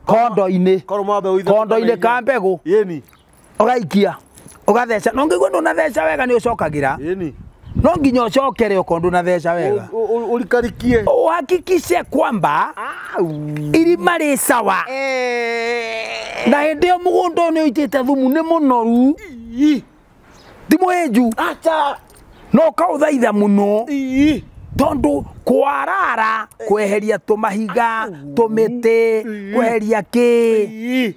kondo-inĩ kondo-inĩ ka mbegũ ũgaikia ũgatheca no ngĩigua ndũnatheca wega nĩ ũcokagĩra no nginya ũcokere okorwo ndũnatheca wega ũrikarikie uhakikishe kwamba irima rĩ sawa na hĩndĩ ĩyo mũgũnda ũyũ nĩ ũitĩte thumu nĩ mũnoru ti mũhĩnju no ũkaũthaitha mũno tondu kwarara kweheria tũmahiga tũmĩtĩ kweheria kĩ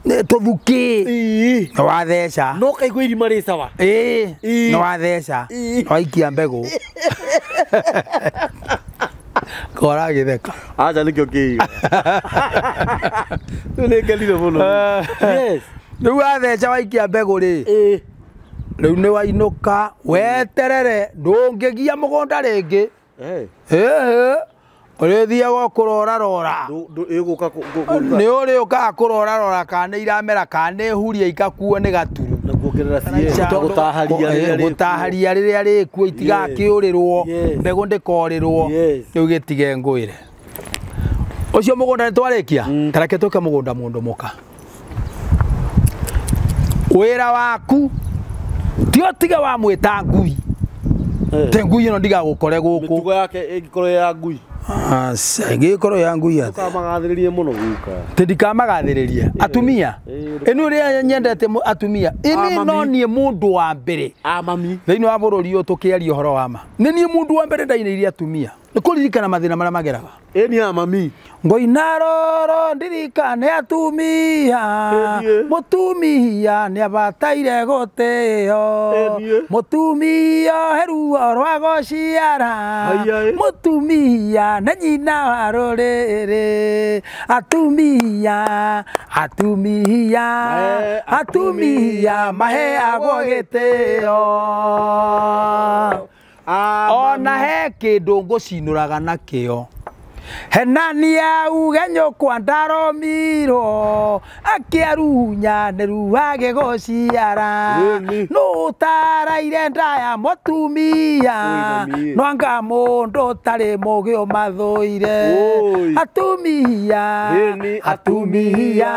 Tũthuki. Nĩ watheca. No kaigua irima rĩ sawa. Nĩ watheca. Waikia mbegũ. Kora gĩtheka. Acha nĩkĩo kĩiga. Rĩu nĩ ngenire mũno. Yes. Rĩu watheca waikia mbegũ rĩ. Rĩu nĩ wainũka weterere ndũngĩgia mũgũnda rĩngĩ. Ũrĩthiaga kũrorarora. Nĩ ũrĩũkaga kũrorarora kana nĩ iramera kana nĩ huria ikakuo nĩ gaturu. Na kuongerera gũtaharia rĩrĩa rĩkuo itigakĩũrĩrwo mbegũ ndĩkorĩrwo rĩu gĩtige ngwĩre. Ũcio mũgũnda nĩ twarĩkia tareke tũke mũgũnda mũndũ mũka. Wĩra waku ti ũtige wa mwĩta ngui. Te ngui ĩno ndigagũkore gũkũ. Mĩtugo yake ĩngĩkorwo ya ngui. Aca ĩngĩkorwo ya ngui atĩa? Ndũkamagathĩrĩrie mũno guka. Ti ndikamagathĩrĩria. Atumia. Ĩno ũrĩa nyendete atumia. Ĩni no niĩ mũndũ wa mbere. Mami. Thĩinĩ wa bũrũri ũyũ tũkĩaria ũhoro wa ma. Nĩ niĩ mũndũ wa mbere ndainĩire atumia. Nĩ kũririkana mathĩna marĩa mageraga. Ĩni mami. Ngoina roro ndirikane atumia. Mũtumia nĩ abataire gũtĩo. Mũtumia he ruo rwa gũciara. Mũtumia nĩ nyina wa rũrĩrĩ. Atumia, atumia, atumia maheagwo gĩtĩo. Ona he kĩndũ ngũcinũraga nakĩo. Henania uge nyũkwa ndaromirwo akĩarunya nĩ ruage gũciara nũ ũtaraire nda ya mũtumia no anga mũndũ ũtarĩ mũgĩ ũmathũire. Atumia, atumia,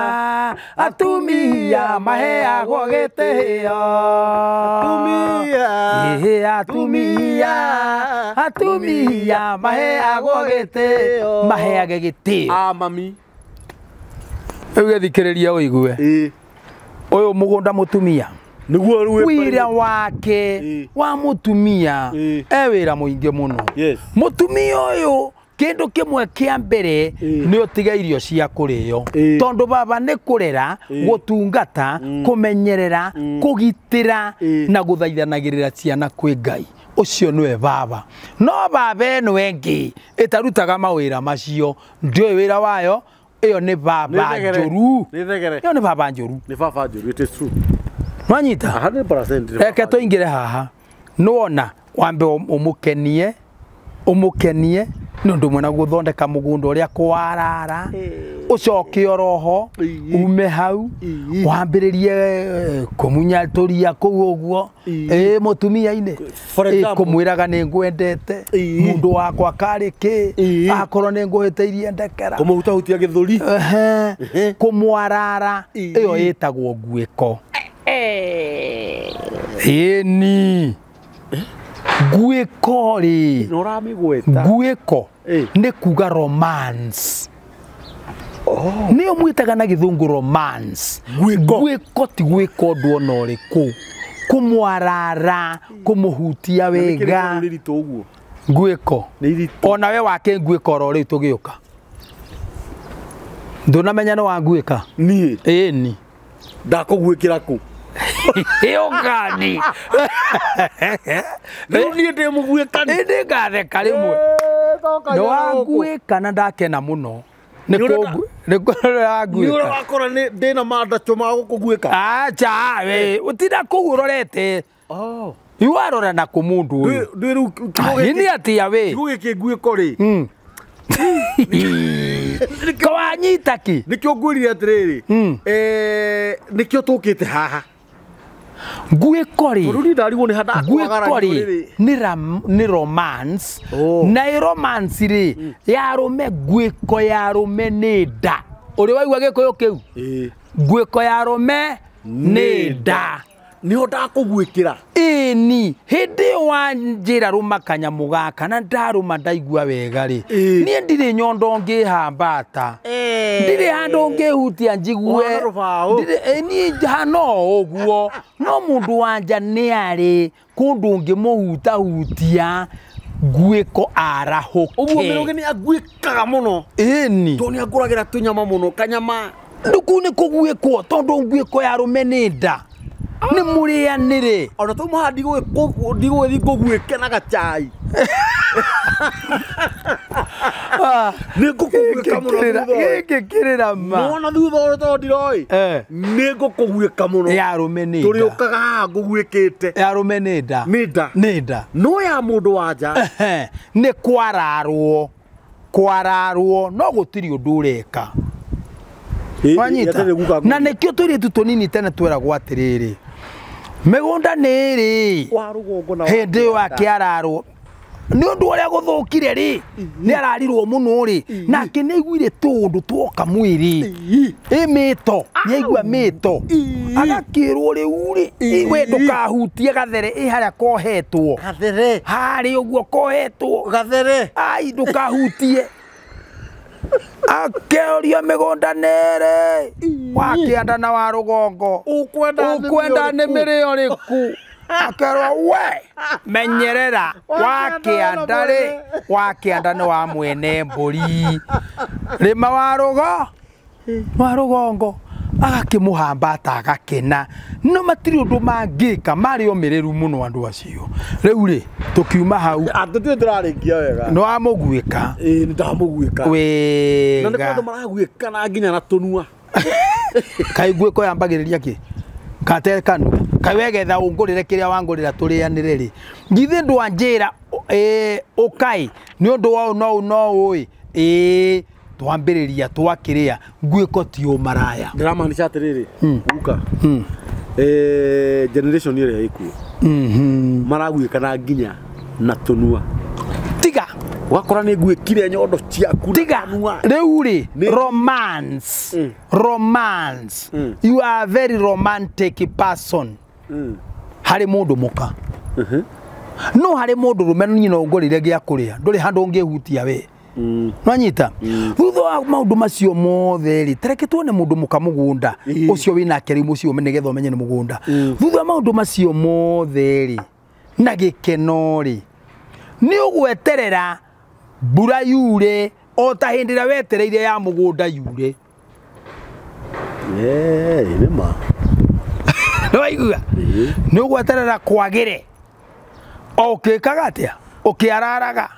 atumia maheagwo gĩtĩo. Atumia, atumia maheagwo gĩtĩo. Maheage gĩtĩo. Mami. Rĩu gĩthikĩrĩria ũigue. Ũyũ mũgũnda mũtumia. Nĩguo rĩu wĩra wake wa mũtumia e wĩra mũingĩ mũno. Mũtumia ũyũ kĩndũ kĩmwe kĩa mbere nĩ ũtige irio cia kũrĩo. Tondũ baba nĩ kũrera, gũtungata, kũmenyerera, kũgitĩra na gũthaithanagĩrĩra ciana kwĩ Ngai. Ũcio nĩwe baba. No baba ĩno ĩngĩ ĩtarutaga mawĩra macio ndiũĩ wĩra wayo ĩyo nĩ baba njũru. Ĩyo nĩ baba njũru. Nĩ baba njũru, it is true. Nwanyita? 100%. Reke tũingĩre haha. Nĩwona wambe ũmũkenie, ũmũkenie nĩ ũndũ ũmwe na gũthondeka mũgũnda ũrĩa kwarara ũcoke oroho ume hau wambĩrĩrie kũmunyatũria kũu ũguo mũtumia-inĩ kũmwĩraga nĩ ngwendete mũndũ wakwa karĩ kĩ akorwo nĩ ngũhĩtĩirie ndekera kũmũhutahutia gĩthũri kũmwarara ĩyo ĩtagwo nguĩko. Ĩni nguĩko rĩ nguĩko nĩ kuga romance. Nĩyo mwĩtaga na gĩthũngũ romance. Nguĩko ti gwĩka ũndũ ona ũrĩkũ. Kũmwarara, kũmũhutia wega. Nguĩko. Ona we wake nguĩko oro rĩu tũgĩũka. Ndũnamenya nĩ wa nguĩka? Niĩ. Ĩni. Ndakũguĩkĩra kũ? Ĩyo ngani. Rĩu niĩ ndĩ mũguĩkani. Ĩndĩ ngatheka rĩmwe. Nĩ wanguĩka na ndakena mũno. Nĩ kũnguĩka. Nĩ ũrakora ndĩna mandacũ ma gũkũguĩka. Acha we, ũtinda kũu ũrorete. Iwarora na kũ mũndũ ũyũ. Nĩ atĩa we? Kiugo gĩkĩ nguĩko rĩ. Kawanyita ki? Nĩkĩo ngwĩrire atĩrĩrĩ. Nĩkĩo tũkĩte haha. Nguĩko rĩ. Tondũ niĩ ndarigwo nĩ ha Nguĩko rĩ nĩ romance. Na ĩ romance rĩ ya rũme nguĩko ya rũme nĩ nda. Ũrĩ waigua gĩkũyũ kĩu? Nguĩko ya rũme nĩ nda. Nĩho ndakũguĩkĩra. Ĩni hĩndĩ ĩyo wanjĩra rũma kanyamũ gaka na ndarũma ndaigua wega rĩ niĩ ndirĩ nyondo ngĩhambata ndirĩ handũ ngĩhutia njigue niĩ hana o ũguo no mũndũ wanja nĩ arĩ kũndũ ũngĩmũhutahutia nguĩko arahũke. Ũguo Mĩrũgĩ nĩ anguĩkaga mũno. Ĩni tondũ nĩ angũragĩra tũnyama mũno kanyama. Nduku nĩ kũguĩkwo tondũ nguĩko ya arũme nĩ nda. Nĩ mũrĩanĩre. Ona tu mũha ndigũgĩthiĩ ngũguĩke na gacai. Nĩ ngũkũguĩka mũno thutha ũyũ. Gĩkĩ kĩrĩra ma. Nĩwona thutha ũyũ tondũ ndiroĩ. Nĩ ngũkũguĩka mũno. Ya arũme nĩ nda. Tũrĩũkaga haha ngũguĩkĩte. Ya arũme nĩ nda. Nĩ nda. Nĩ nda. No ya mũndũ wa nja. Nĩ kwararwo. Kwararwo no gũtirĩ ũndũ ũreka. Wanyita. Na nĩkĩo tũirĩtu tũnini tene tweragwo atĩrĩrĩ. Mĩgũnda nĩ ĩrĩ. Wa rũgongo na hĩndĩ ĩyo akĩararwo. Nĩ ũndũ ũrĩa gũthũkire rĩ, nĩ ararirwo mũno rĩ, nake nĩ aiguire tũũndũ tuoka mwĩrĩ. Ĩ mĩto, nĩ aigua mĩto. Agakĩrwo rĩu rĩ, we ndũkahutie gathere ĩ harĩa kohetwo. Gathere. Harĩa ũguo kohetwo. Gathere. Ai ndũkahutie. Akĩũrio mĩgũnda nĩ ĩrĩ. Wa kĩanda na wa rũgongo. Ũkwenda nĩ mĩrĩo rĩku. Akerwo we menyerera wa kĩanda rĩ, wa kĩanda nĩ wa mwene mbũri. Rĩma wa rũgo wa rũgongo agakĩmũhamba ta agakena. No matirĩ ũndũ mangĩka, marĩ omĩrĩru mũno andũ acio. Rĩu rĩ tũkiuma hau Atĩ tũrarĩkia wega. Nĩ wamũguĩka. Ĩĩ nĩ ndamũguĩka. Wega. Na nĩ kũndũ maraguĩka na nginya na tũnua. Kaĩ nguĩko yambagĩrĩria kĩ? Kate kanua. Kaĩ wegetha ũngũrĩre kĩrĩa wangũrĩra tũrĩanĩre rĩ. Githĩ ndwanjĩra ũkai nĩ ũndũ wa ũũ no ũũ no ũũ ĩ. Twambĩrĩria twakĩrĩa nguĩko ti ũmaraya. Ndĩramaanisha atĩrĩrĩ, guka. Generation ĩrĩa ĩkuo. Maraguĩka na nginya na tũnua. Tiga. Ũgakora nĩ nguĩkire nyondo ciaku na Tiga. kanua. Rĩu rĩ, romance. Romance. You are a very romantic person. Harĩ mũndũ mũka. No harĩ mũndũ rũme niĩ no ngũrĩre gĩa kũrĩa. Ndũrĩ handũ ũngĩhutia we. Nwanyita. Thutha wa maũndũ macio mothe rĩ, tareke tuone mũndũ mũka mũgũnda ũcio wĩnake rĩu mũciĩ nĩgetha ũmenye nĩ mũgũnda. Thutha wa maũndũ macio mothe rĩ, na gĩkeno rĩ, nĩ ũgweterera mbura yure o ta hĩndĩ ĩrĩa wetereire ya mũgũnda yure. Nĩ ma. Nĩwaigua? Nĩ ũgweterera kwagĩre o ũkĩkaga atĩa? Ũkĩararaga.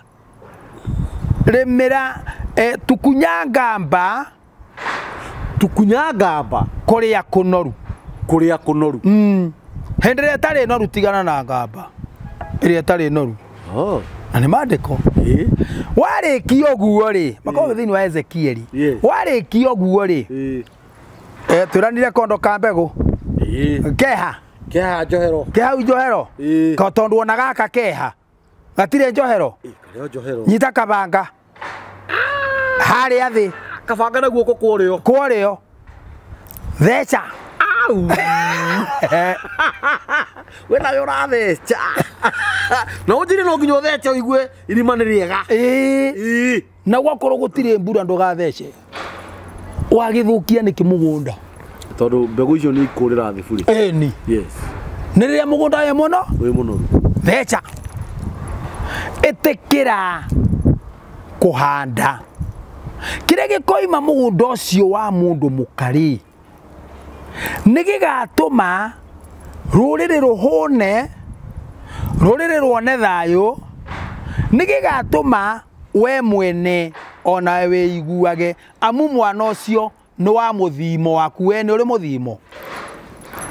Rĩmĩra tukunya ngamba. Tukunya ngamba. Kũrĩa kũnoru. Kũrĩa kũnoru. Hĩndĩ ĩrĩa ĩtarĩ noru tigana na ngamba. Ĩrĩa ĩtarĩ noru. Na nĩ maandĩko. Warĩkia ũguo rĩ, makoragwo thĩinĩ wa Ezekieli. Warĩkia ũguo rĩ, twĩranire kondo ka mbegũ. Keha. Keha njohero. Keha njohero. Tondũ ona gaka keha. Gatirĩ njohero. Karĩ njohero. Nyita kabanga. Harĩa thĩ. Kabanga na guoko kwa ũrĩo. Kwa ũrĩo. Theca. Au. We nawe ũratheca. Na ũnjĩre no nginya ũthece ũigue irima nĩ rĩega. Ĩĩ. Na gwakorwo gũtirĩ mbura ndũgathece. Wagĩthũkia nĩkĩ mũgũnda? Tondũ mbegũ icio nĩ ikũrĩra thĩ bure. Ĩni. Yes. Nĩ rĩrĩa mũgũnda wĩ mũno? Wĩ mũnoru. Theca. Ĩtĩkĩra kũhanda. Kĩrĩa gĩkoima mũgũnda ũcio wa mũndũ mũka rĩ, nĩ gĩgatũma rũrĩrĩ rũhũne, rũrĩrĩ ruone thayũ, nĩ gĩgatũma we mwene onawe wĩiguage, amu mwana ũcio nĩ wa mũthimo waku, we nĩ ũrĩ mũthimo.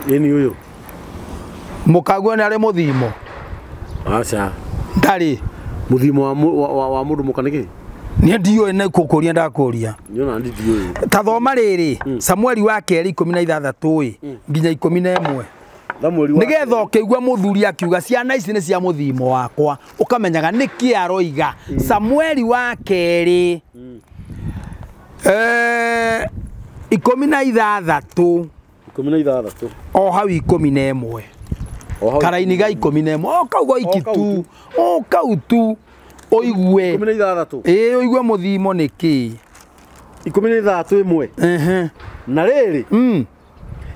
Ĩni ũyũ. Mũkaguo nĩ arĩ mũthimo. Aca. Ndarĩ. Mũthimo wa mũndũ mũka nĩ kĩ? Niĩ ndiũĩ nĩ kũkũria ndakũria. Niĩ ndiũĩ. Ta thoma rĩrĩ, Samueli wa kerĩ 16 nginya 11. Nĩgetha ũkĩigua mũthuri akiuga ciana ici nĩ cia mũthimo wakwa, ũkamenyaga nĩkĩ aroiga. Samueli wa kerĩ 16 16 o hau 11 karaini ga 11 o kau goiki tu o kau tu ũigue 16 ĩĩ ũigue mũthimo nĩkĩ 16 ĩmwe. Na rĩrĩ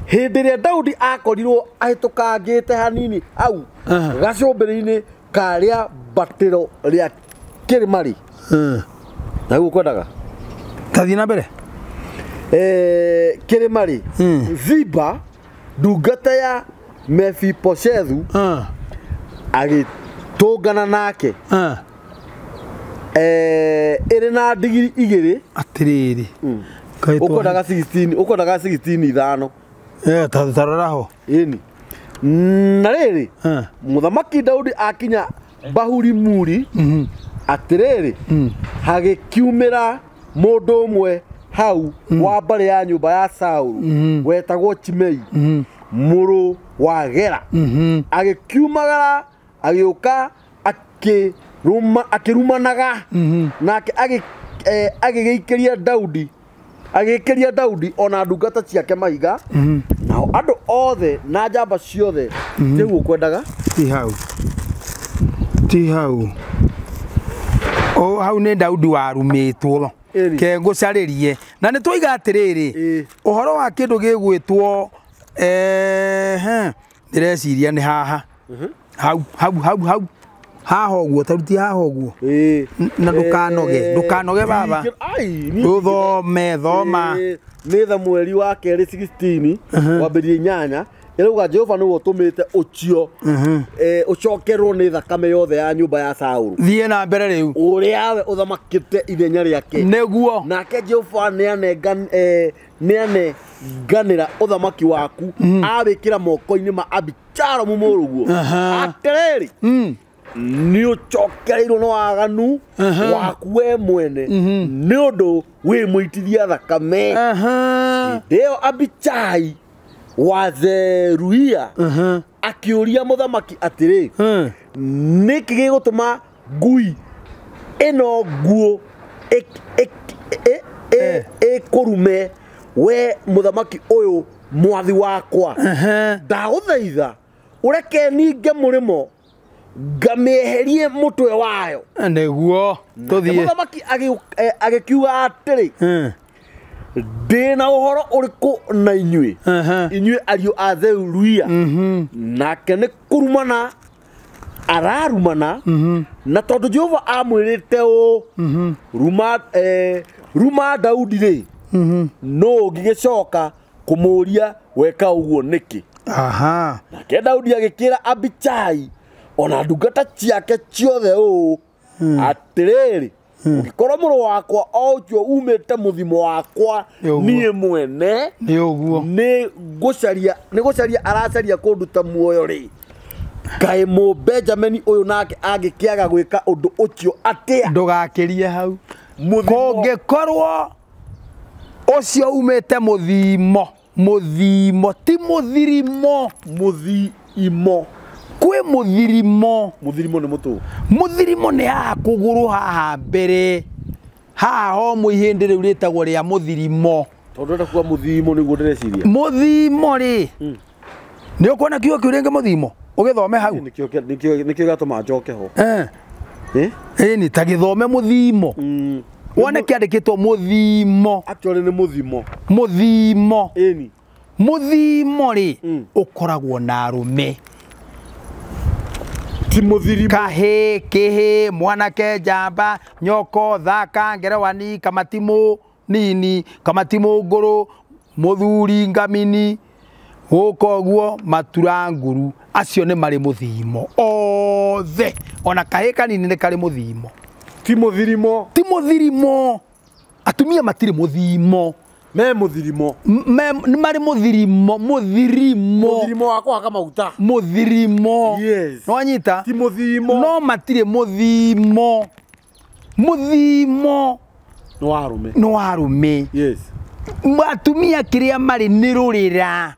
hĩndĩ ĩrĩa Daudi akorirwo ahĩtũkangĩte hanini au gacũmbĩrĩ-inĩ karĩa mbatĩro rĩa kĩrĩma rĩ, na ũguo kwendaga tathiĩ na mbere. Kĩrĩma rĩ Ziba ndungata ya Mefiboshethu agĩtũngana nake ĩrĩ na ndigiri igĩrĩ. Atĩrĩrĩ, ũkwendaga 16, ũkwendaga 16 ithano. Tarora ho. Ĩni. Na rĩrĩ, mũthamaki Daudi akinya Bahurimuri, atĩrĩrĩ, hagĩkiumĩra mũndũ ũmwe hau wa mbarĩ ya nyũmba ya Saulu wetagwo Shimei mũrũ wa Gera, agĩkiumagara agĩũka akĩrumanaga, nake agĩgĩikĩria Daudi ona ndungata ciake mahiga, nao andũ othe na njamba ciothe. Tiguo kwendaga ti hau, ti hau. O hau nĩ Daudi warumĩtwo ke ngũcarĩrie. Na nĩ twoiga atĩrĩrĩ, ũhoro wa kĩndũ gĩgwĩtwo ndĩreciria nĩ haha hau hau hau hau haha ũguo, taruti haha ũguo. Na ndũkanoge, ndũkanoge baba, ũthome thoma. Nĩ Thamueli wa kerĩ 16 wambĩrĩria 8 ĩrauga Jehova nĩwe ũtũmĩte ũcio ũcokerwo nĩ thakame yothe ya nyũmba ya Saulu. Thiĩ na mbere rĩu. Ũrĩa we ũthamakĩte ithenya rĩake. Nĩguo. Nake Jehova nĩanenganĩra ũthamaki waku awĩkĩra moko-inĩ ma Abisalomu mũrũguo. Atĩrĩrĩ, nĩ ũcokereirwo nĩ waganu waku we mwene nĩ ũndũ wĩ mũitithia thakame. Hĩndĩ ĩyo Abishai wa Zeruia akĩũria mũthamaki atĩrĩ, nĩkĩ gĩgũtũma ngui ĩno nguũ ĩkũrume we mũthamaki ũyũ mwathi wakwa? Ndagũthaitha ũreke ninge mũrĩmo ngamĩeherie mũtwe wayo. Nĩguo tũthiĩ. Mũthamaki agĩkiuga atĩrĩ, ndĩna ũhoro ũrĩkũ na inyuĩ, inyuĩ ariũ a Zeruia? Nake nĩ kũrumana ararumana, na tondũ Jehova amwĩrĩte ũũ, ruma Daudi rĩ, no ũngĩgĩcoka kũmũũria weka ũguo nĩkĩ? Nake Daudi agĩkĩra Abishai ona ndungata ciake ciothe ũũ, atĩrĩrĩ, ũngĩkorwo mũrũ wakwa o ũcio umĩte mũthimo wakwa niĩ mwene nĩ gũcaria aracaria kũnduta muoyo rĩ, kaĩ mũ Benjamini ũyũ nake angĩkĩaga gwĩka ũndũ ũcio atĩa? Ndũgakĩrie hau. Kũngĩkorwo ũcio umĩte mũthimo, mũthimo ti mũthirimo, mũthimo. Kwĩ mũthirimo. Mũthirimo nĩ mũtũ. Mũthirimo nĩ haha kũgũrũ haha mbere, haha ho mũihĩndĩ rĩu rĩtagwo rĩa mũthirimo. Tondũ ndĩrenda kuga mũthimo nĩguo ndĩreciria. Mũthimo rĩ, nĩ ũkuona kiugo kĩu rĩngĩ mũthimo ũgĩthome hau. Nĩkĩo gĩatũma njoke ho. Ĩni ta gĩthome mũthimo, wone kĩandĩkĩtwo mũthimo. Actually nĩ mũthimo. Mũthimo. Ĩni. Mũthimo rĩ, ũkoragwo na arũme. Ti mũthirimo. Kahĩ, kĩhĩ, mwanake njamba, nyoko, thaka, ngerewani, kamatimũ nini, kamatimũ ngũrũ, mũthuri ngamini, gũka ũguo, matura nguru. Acio nĩ marĩ mũthimo othe. Ona kahĩ kanini nĩ karĩ mũthimo. Ti mũthirimo. Ti mũthirimo. Atumia matirĩ mũthimo. Me mũthirimo. Nĩ marĩ mũthirimo, mũthirimo. Mũthirimo wa kũhaka maguta. Mũthirimo. Yes. Nĩwanyita? Ti mũthimo. No matirĩ mũthimo. Mũthimo nĩ wa arũme. Nĩ wa arũme. Yes. Atumia kĩrĩa marĩ nĩ rũrĩra.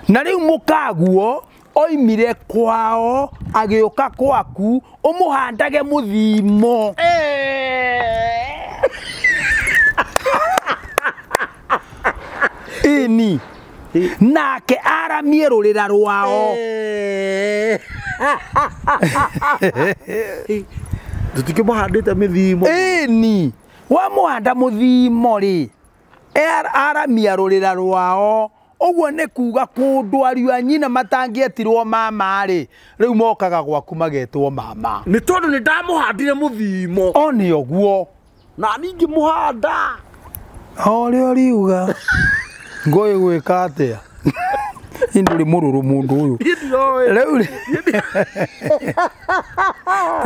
Na rĩu mũkaguo oimire kwao agĩũka kwaku ũmũhandage mũthimo. Ĩni. Nake aramie rũrĩra rwao. Tũtikĩmũhandĩte mĩthimo. Ĩni. Wamũhanda mũthimo rĩ, aramia rũrĩra rwao. Ũguo nĩ kuga kũndũ ariũ a nyina matangĩetirwo mama rĩ, rĩu mokaga gwaku magetwo mama. Nĩ tondũ nĩ ndamũhandire mũthimo. O nĩ ũguo. Na ningĩ mũhanda. O rĩo riuga ngũĩ gwĩka atĩa? Ndũrĩ mũrũrũ mũndũ ũyũ. Rĩu rĩ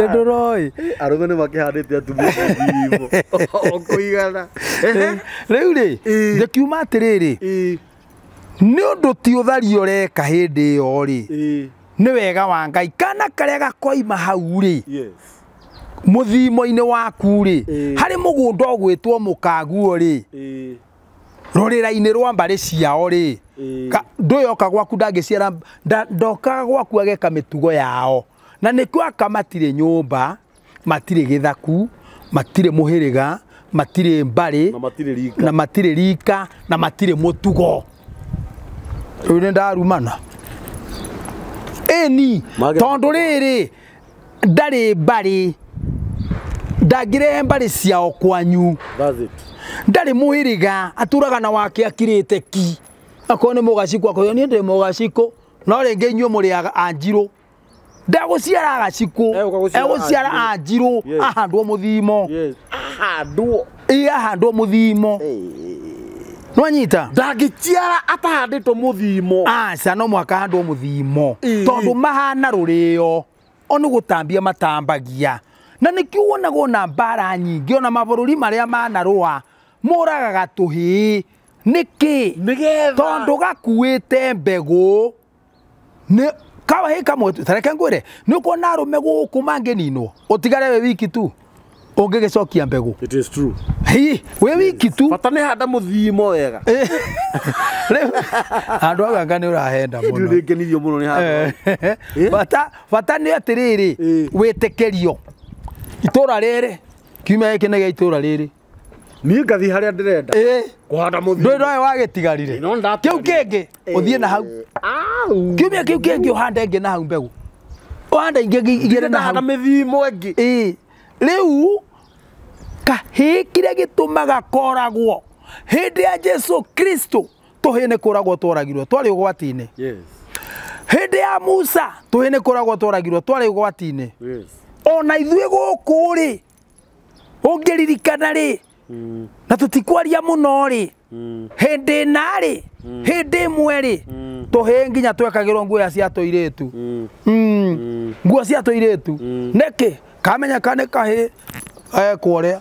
ndũroĩ. Arũme nĩ makĩhandĩte atumia mũthimo. O kũigana. Rĩu rĩ ngĩkiuma atĩrĩrĩ, nĩ ũndũ ti ũtharia ũreka hĩndĩ ĩyo rĩ, nĩ wega wa Ngai kana karĩa gakoima hau rĩ, mũthimo-inĩ waku rĩ, harĩ mũgũnda ũgwĩtwo mũkaguo rĩ, rũrĩra-inĩ rwa mbarĩ ciao rĩ, ndũyoka gwaku ndangĩciara, ndokaga gwaku ageka mĩtugo yao. Na nĩkĩo aka matirĩ nyũmba, matirĩ gĩthaku, matirĩ mũhĩrĩga, matirĩ mbarĩ, na matirĩ rika, na matirĩ mũtugo. Rĩu nĩ ndarumana. Ĩni, tondũ rĩrĩ ndarĩ mbarĩ, ndangĩrehe mbarĩ ciao kwanyu. Ndarĩ mũhĩrĩga, atũraga na wake akirĩte ki. Akorwo nĩ mũgacikũ akoiga niĩ ndĩ mũgacikũ, no rĩngĩ inyuĩ mũrĩ anjirũ. Ndagũciara agacikũ, egũciara anjirũ, ahandwo mũthimo. Ahandwo. Ĩ ahandwo mũthimo. Nwanyita? Ndangĩciara atahandĩtwo mũthimo. Aca, no mũhaka ahandwo mũthimo. Tondũ mahana rũrĩo, o nĩ gũtambia matambagia. Na nĩkĩo wonagwo na mbara nyingĩ, ona mabũrũri marĩa manarũa moragaga tũhĩĩ. Nĩkĩ? Tondũ gakuĩte mbegũ. Nĩ kawahĩ kamwe, ta reke ngwĩre, nĩ ũkuona arũme gũkũ mangĩninwo, ũtigare wĩ wiki tu, ũngĩgĩcokia mbegũ. It is true. Hi, wĩ wiki tu. Bata nĩ handa mũthimo wega. Rĩu handũ hau anga nĩ ũrahenda mũno. Nĩ ngenirio mũno nĩ handũ. Bata, bata nĩ atĩrĩrĩ, wĩtĩkĩrio. Itũra rĩrĩ, kiumia gĩkĩ nĩ gĩa itũra rĩrĩ. Niĩ ngathiĩ harĩa ndĩrenda. Kũhanda mũthimo. Ndũĩ ndoĩ wagĩtigarire. Kĩu kĩngĩ ũthiĩ na hau. Kiumia kĩu kĩngĩ ũhande ĩngĩ na hau mbegũ. Ũhande ingĩ igĩrĩ na hau. Mĩthimo ĩngĩ. Rĩu kahĩĩ kĩrĩa gĩtũmaga koragwo hĩndĩ ya Jesu Kristo, tũhĩĩ nĩ kũragwo tworagirwo, twarĩ ũgwati-inĩ. Hĩndĩ ya Musa, tũhĩĩ nĩ kũragwo tworagirwo, twarĩ ũgwati-inĩ. Ona ithuĩ gũkũ rĩ, ũngĩririkana rĩ, na tũtikwaria mũno rĩ, hĩndĩ ĩna rĩ, hĩndĩ ĩmwe rĩ, tũhĩĩ nginya twekagĩrwo nguo cia tũirĩtu. Nguo cia tũirĩtu. Nĩkĩ? Kamenya ka nĩ kahĩĩ ekwo ũrĩa.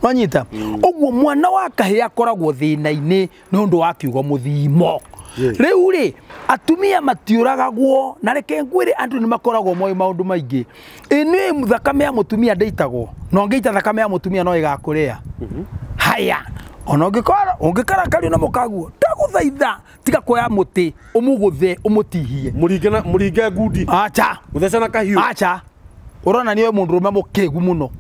Wanyita? Ũguo mwana wa kahĩĩ akoragwo thĩna-inĩ nĩ ũndũ wa kiugo mũthimo. Rĩu rĩ, atumia matiũragagwo, na reke ngwĩre andũ nĩ makoragwo moĩ maũndũ maingĩ. Ĩ nĩ thakame ya mũtumia ndĩitagwo, na ũngĩita thakame ya mũtumia no ĩgakũrĩa. Haya, ona ũngĩkarakario na mũkaguo, ndagũthaitha tiga kuoya mũtĩ ũmũgũthe ũmũtihie. Mũringe ngundi. Acha. Mũthece na kahiũ. Acha. Ũrona nĩ mũndũrũme mũkĩgu mũno.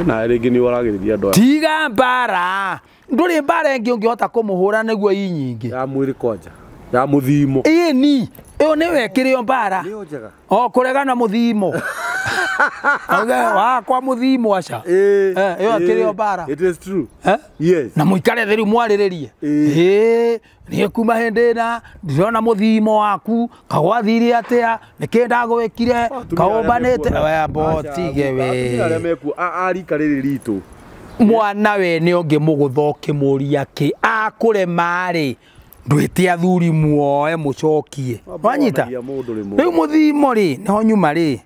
Na rĩngĩ nĩ ũragĩrĩria andũ aya. Tiga mbara. Ndũrĩ mbara ĩngĩ ũngĩhota kũmũhũra nĩguo ii nyingĩ. Ya mwĩrĩ kwanja. Ya mũthimo. Ĩni, ĩyo nĩyo ĩkĩrĩo mbara. Nĩyo njega. O kũregana mũthimo. Auge wakwa mũthimo aca. Ĩyo ĩkĩrĩo mbara. It is true. Yes. Na mũikare thĩ rĩu mwarĩrĩrie. Ĩĩ, niĩ kuma hĩndĩ ĩna ndĩrona mũthimo waku, kagwathire atĩa, nĩkĩ ndagwĩkire, kaũmbanĩte. We mbotige we. Atumia arĩa mekuo a rika rĩrĩ ritũ. Mwana we nĩ ũngĩmũgũtha ũkĩmũria kĩ akũrema rĩ, ndwĩte athuri muoe mũcokie. Wanyita? Rĩu mũthimo rĩ, nĩho nyuma rĩ,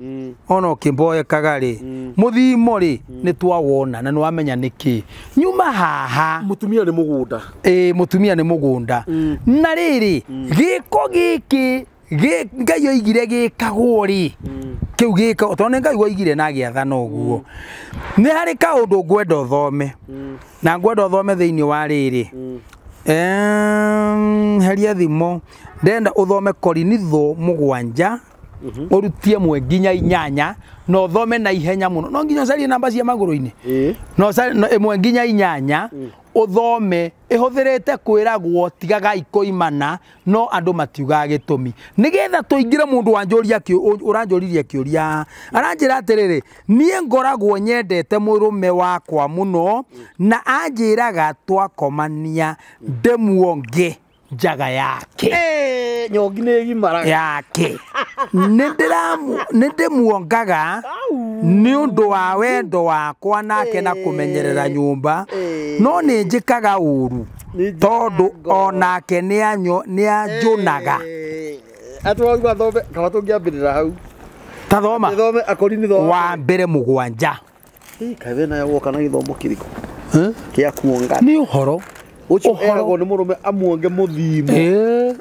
ona ũkĩmboekaga rĩ, mũthimo rĩ nĩ twawona na nĩwamenya nĩkĩ. Nyuma haha. Mũtumia nĩ mũgũnda. Ĩĩ, mũtumia nĩ mũgũnda. Na rĩrĩ, gĩko gĩkĩ Ngai oigire gĩkagwo rĩ, kĩu gĩko, tondũ nĩ Ngai oigire na agĩathana ũguo. Nĩ harĩ kaũndũ ngwenda ũthome. Na ngwenda ũthome thĩinĩ wa rĩrĩ. Heria thimo, ndenda ũthome Korinitho 7, ũrutie 1 nginya 8, na ũthome na ihenya mũno. No nginya ũcarie namba cia magũrũ-inĩ. No ũcarie 1 nginya 8, ũthome ĩhũthĩrĩte kwĩragwo tigagai kũimana, no andũ matiugaga gĩtũmi. Nĩgetha tũingĩre mũndũ wanjũria ũranjũririe kĩũria, aranjĩra atĩrĩrĩ, niĩ ngoragwo nyendete mũrũme wakwa mũno, na anjĩraga twakomania ndĩmuonge njaga yake. Nyongi nĩ ĩgimaraga. Yake. Nĩ ndĩmuongaga Nĩ ũndũ wa wendo wakwa nake na kũmenyerera nyũmba no nĩ njĩkaga ũru tondũ onake nĩ anjũnaga. Atwauga thome kaba tũngĩambĩrĩra hau. Ta thoma. Thome Akorinitho wa mbere 7. Kaĩ nayo woka na gĩthomo kĩrĩkũ? Kĩa kuonga. Nĩ ũhoro. Ũcio eragwo nĩ mũrũme amuonge mũthimo.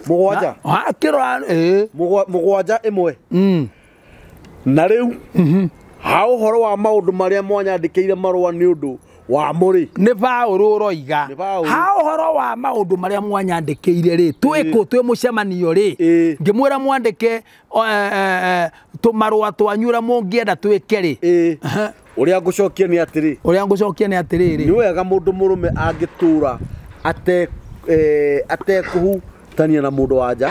7. Akĩrora 7 1. Na rĩu ha ũhoro wa maũndũ marĩa mwanyandĩkĩire marũa nĩ ũndũ wa mũrĩ. Nĩ Paũlũ ũroiga. Ha ũhoro wa maũndũ marĩa mwanyandĩkĩire rĩ, twĩkũ twĩ mũcemanio rĩ, ngĩmwĩra mwandĩke tũmarũa twanyu ũrĩa mũngĩenda twĩke rĩ. Ũrĩa ngũcokia nĩ atĩrĩ. Ũrĩa ngũcokia nĩ atĩrĩrĩ. Nĩ wega mũndũ mũrũme angĩtũra atekũhutania na mũndũ wa nja.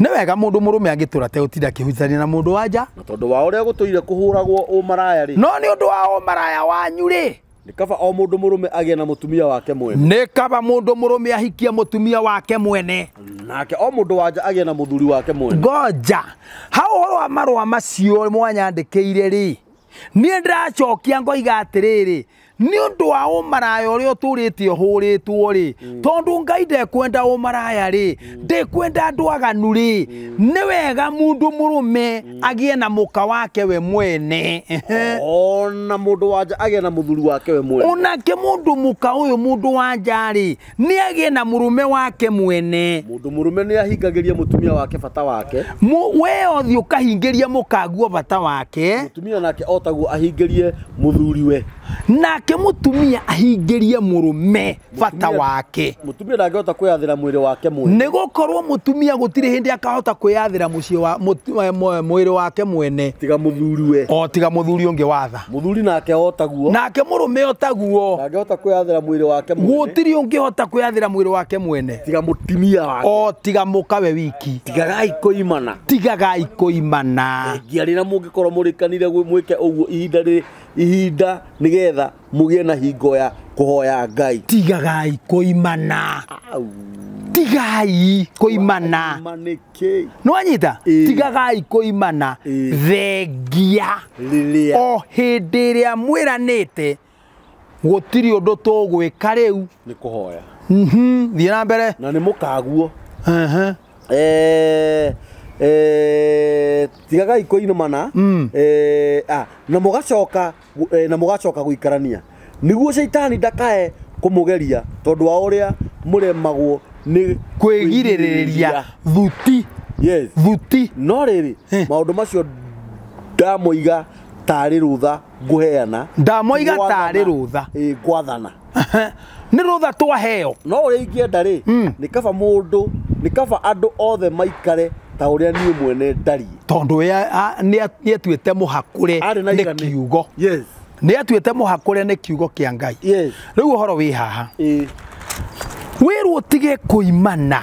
Nĩ wega mũndũ mũrũme angĩtũra ategũtinda akĩhutania na mũndũ wa nja. Na tondũ wa ũrĩa gũtũire kũhũragwo ũmaraya rĩ. No nĩ ũndũ wa ũmaraya wanyu rĩ. Nĩ kaba o mũndũ mũrũme agĩe na mũtumia wake mwene. Nĩ kaba mũndũ mũrũme ahikie mũtumia wake mwene. Nake o mũndũ wa nja agĩe na mũthuri wake mwene. Ngoja. Ha ũhoro wa marũa macio mwanyandĩkĩire rĩ, niĩ ndĩracokia ngoiga atĩrĩrĩ, nĩ ũndũ wa ũmaraya ũrĩa ũtũrĩte ũhũrĩtwo rĩ, tondũ Ngai ndekwenda ũmaraya rĩ, ndekwenda andũ aganu rĩ, nĩ wega mũndũ mũrũme agĩe na mũka wake we mwene. Ona mũndũ wa nja agĩe na mũthuri wake we mwene. Onake mũndũ mũka ũyũ mũndũ wa nja rĩ, nĩ agĩe na mũrũme wake mwene. Mũndũ mũrũme nĩ ahingagĩria mũtumia wake bata wake. We ũthiĩ ũkahingĩria mũkaguo bata wake. Mũtumia nake otaguo ahingĩrie mũthuriwe. Nake mũtumia ahingĩrie mũrũme bata wake. Mũtumia ndangĩhota kwĩyathĩra mwĩrĩ wake mwene. Nĩ gũkorwo mũtumia gũtirĩ hĩndĩ akahota kwĩyathĩra mũciĩ wa mwĩrĩ wake mwene. Tiga mũthuriwe. O tiga mũthuri ũngĩ watha. Mũthuri nake otaguo. Nake mũrũme otaguo. Ndangĩhota kwĩyathĩra mwĩrĩ wake mwene. Gũtirĩ ũngĩhota kwĩyathĩra mwĩrĩ wake mwene. Tiga mũtumia wake. O tiga mũkawe wiki. Tigagai kũimana. Tigagai kũimana. Ngia rĩrĩa mũngĩkorwo mũrĩkanire mwĩke ũguo ihinda rĩ ihinda nĩgetha mũgĩe na hingo ya kũhoya Ngai. Tigagai kũimana. Tigai kũimana. Nĩ wanyita? Tigagai kũimana. Thengia o hĩndĩ ĩrĩa mwĩranĩte gũtirĩ ũndũ tũgwĩka rĩu. Nĩ kũhoya. Thiĩ na mbere. Na nĩ mũkaguo. Tigagai kũimana. Na mũgacoka na mũgacoka gũikarania nĩguo caitani ndakae kũmũgeria tondũ wa ũrĩa mũremagwo nĩ kwĩgirĩrĩria thuti. Yes. Thuti. No rĩrĩ maũndũ macio ndamoiga tarĩ rũtha ngũheana. Ndamoiga tarĩ rũtha. Ngwathana. Nĩ rũtha twaheo. No ũrĩa ingĩenda rĩ, nĩ kaba mũndũ, nĩ kaba andũ othe maikare ta ũrĩa niĩ mwene ndariĩ. Tondũ nĩ atuĩte mũhakũre nĩ kiugo. Yes. Nĩ atuĩte mũhakũre nĩ kiugo kĩa Ngai. Yes. Rĩu ũhoro wĩ haha. Wĩrwo ũtige kũimana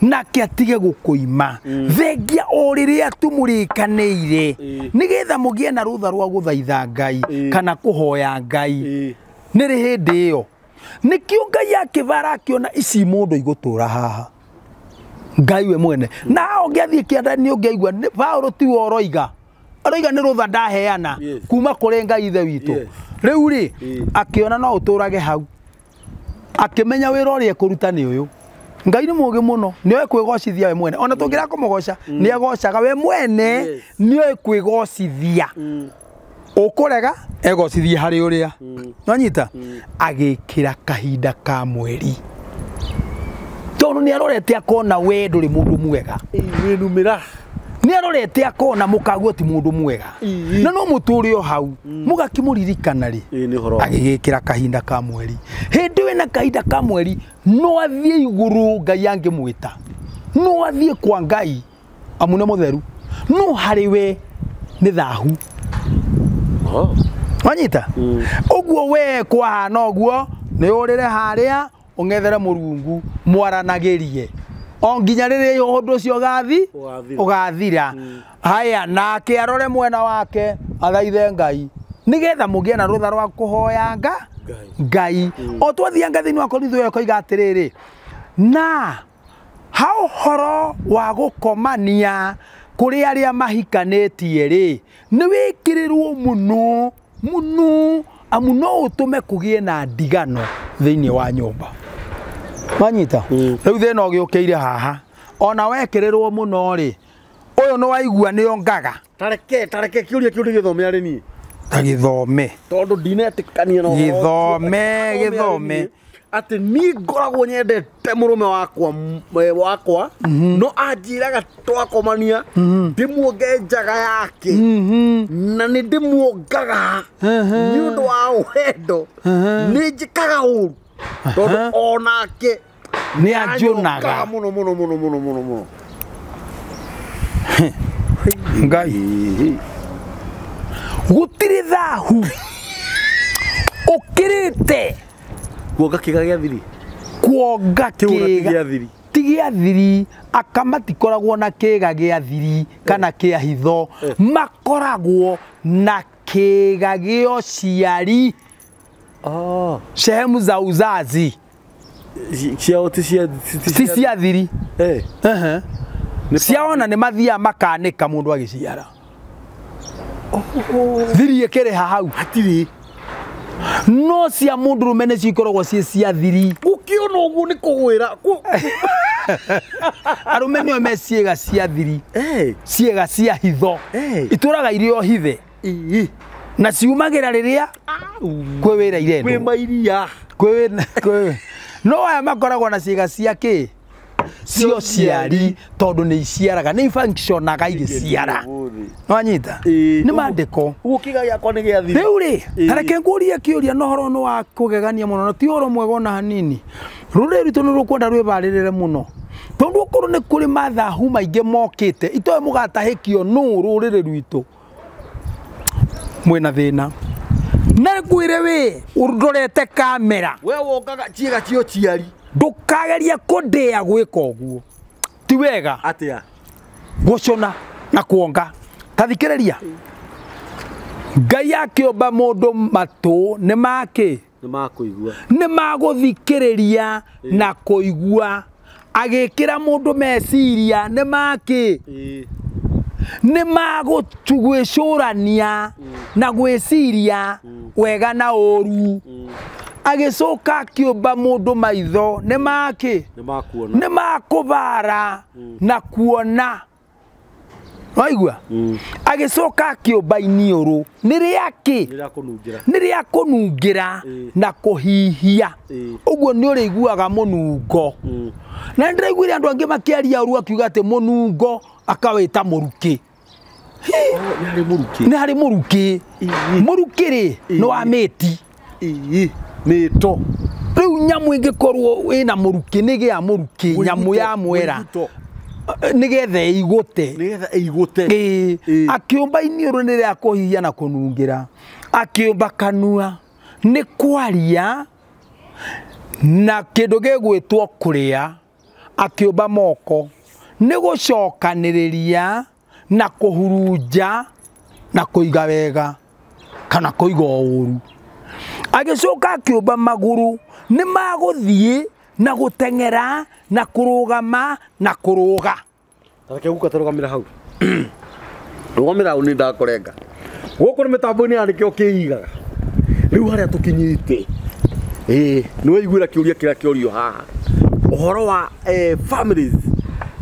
nake atige gũkũima. Thengia o rĩrĩa tu mũrĩkanĩire nĩgetha mũgĩe na rũtha rwa gũthaitha Ngai kana kũhoya Ngai. Nĩ rĩ hĩndĩ ĩyo nĩkĩo Ngai akĩbara akĩona ici mũndũ igũtũra haha. Ngai we mwene. Na ũngĩathiĩ kĩanda nĩ ũngĩaigua Paũlũ tiwe ũroiga. Aroiga nĩ rũtha ndaheana kuma kũrĩ Ngai ithe witũ. Rĩu rĩ akĩona no ũtũrage hau. Akĩmenya wĩra ũrĩa ekũruta nĩ ũyũ. Ngai nĩ mũũgĩ mũno, nĩoĩ kwĩgocithia we mwene. Ona tũngĩrega kũmũgoca, nĩ agocaga we mwene, nĩoĩ kwĩgocithia. Ũkũrega egocithie harĩ ũrĩa. Nĩwanyita? Agĩkĩra kahinda ka mweri. Tondũ nĩ arorete akona we ndũrĩ mũndũ mwega. Wĩnumĩra. Nĩ arorete akona mũkaguo ti mũndũ mwega. Na no mũtũre o hau, mũgakĩmũririkana rĩ. Agĩgĩkĩra kahinda ka mweri. Hĩndĩ wĩna kahinda ka mweri, no athiĩ igũrũ Ngai angĩmwĩta. No athiĩ kwa Ngai amu nĩ mũtheru. No harĩ we nĩ thahu. Wanyita? Ũguo we kwahana ũguo nĩ ũrĩre harĩa ũng'ethere Mũrungu mwaranagĩrie. O nginya rĩrĩa ũndũ ũcio ũgathira. Haya nake arore mwena wake athaithe Ngai nĩgetha mũgĩe na rũtha rwa kũhoya Ngai. O twathianga thĩinĩ wa Korintho ĩyo ĩkoiga atĩrĩrĩ, na ha ũhoro wa gũkomania kũrĩ arĩa mahikanĩtie rĩ, Nĩ wĩkĩrĩrwo mũno mũno amu no ũtũme kũgĩe na ndigano thĩinĩ wa nyũmba. Wanyita? Rĩu thĩna ũgĩũkĩire haha. Ona wekĩrĩrwo mũno rĩ, ũyũ nĩ waigua nĩo ngaga. Tareke kĩũria kĩu ndĩgĩthome arĩ niĩ. Ta gĩthome. Tondũ ndinetĩkania na Gĩthome. Atĩ niĩ ngoragwo nyendete mũrũme wakwa no anjĩraga twakomania ndĩmuonge njaga yake na nĩ ndĩmuongaga nĩ ũndũ wa wendo nĩ njĩkaga ũru tondũ onake nĩ anjũnaga mũno mũno mũno mũno mũno mũno. Ngai gũtirĩ thahu ũkĩrĩte kuonga kĩga gĩa thiri. Kuonga kĩga gĩa thiri ti gĩa thiri. Aka matikoragwo na kĩga gĩa thiri kana kĩa hitho, makoragwo na kĩga gĩa ũciari. Sehemu za uzazi ciao ti cia thiri. Ciaona nĩ mathiaga makanĩka mũndũ agĩciara. Thiri ĩkĩrĩha hau hatirĩ. No cia mũndũrũme nĩ cikoragwo ciĩ cia thiri. Ũkĩona ũguo nĩ kũgwĩra. Arũme nĩo me ciĩga cia thiri, ciĩga cia hitho, itũraga irĩ o hithe na ciumagĩra rĩrĩa kwĩ wĩra irendwo, kwĩ mairia, no aya makoragwo na ciĩga cia kĩ cio ciari tondũ nĩ iciaraga, nĩ functionaga igĩciara. Nwanyita? Nĩ mandĩko. Ũguo kĩga gĩakwa nĩ gĩa thiri. Rĩu rĩ, ta reke ngũrie kĩũria na ũhoro nĩ wa kũgegania mũno na ti ũhoro mwega ona hanini. Rũrĩrĩ rwitũ nĩ rũkwenda rwĩbarĩrĩre mũno tondũ okorwo nĩ kũrĩ mathahu maingĩ mokĩte itoĩ mũgatahĩkio nũ rũrĩrĩ rwitũ mwĩna thĩna. Na ngwĩre wĩ ũndorete kamera we wongaga ciĩga cio ciari ndukageria kũndĩa gwĩka ũguo ti wega. Atia gũcũna na kuonga. Ta thikĩrĩria, Ngai akĩũmba mũndũ matũ nĩ makĩ nĩ makũigua, nĩ magũthikĩrĩria na kũigua. Agĩkĩra mũndũ meciria nĩ makĩ nĩ magũcũrania na gwĩciria wega na ũru. Agĩcoka akĩũmba mũndũ maitho nĩ makĩ nĩ makũbara na kuona. Waigua? Agĩcoka akĩũmba iniũrũ nĩ rĩakĩ nĩ rĩa kũnungĩra na kũhihia. Ũguo nĩ ũrĩiguaga mũnungo. Na nĩndĩraiguire andũ angĩ makĩaria ũru akiuga atĩ mũnungo akawĩta mũrukĩ. Nĩ harĩ mũrukĩ. Mũrukĩ rĩ nĩ wa mĩti. Mĩto. Rĩu nyamũ ĩngĩkorwo ĩna mũrukĩ nĩ gĩa mũrukĩ, nyamũ ya mwera nĩgetha ĩigũte. Nĩgetha ĩigũte. Akĩũmba iniũrũ nĩ rĩa kũhihia na kũnungĩra. Akĩũmba kanua nĩ kwaria na kĩndũ gĩgwĩtwo kũrĩa. Akĩũmba moko nĩ gũcokanĩrĩria na kũhurunja na kũiga wega kana kũiga ũru. Agĩcoka akĩũmba magũrũ nĩ magũthiĩ na gũteng'era na kũrũgama na kũrũga. Reke guka tũrũgamĩre hau. Rũgamĩra hau nĩ ndakũrenga. Gũkũ nĩ mĩtambo-inĩ ya nĩkĩo kĩigaga. Rĩu harĩa tũkinyĩte nĩ waiguĩra kĩũria kĩrĩa kĩorio haha ũhoro wa families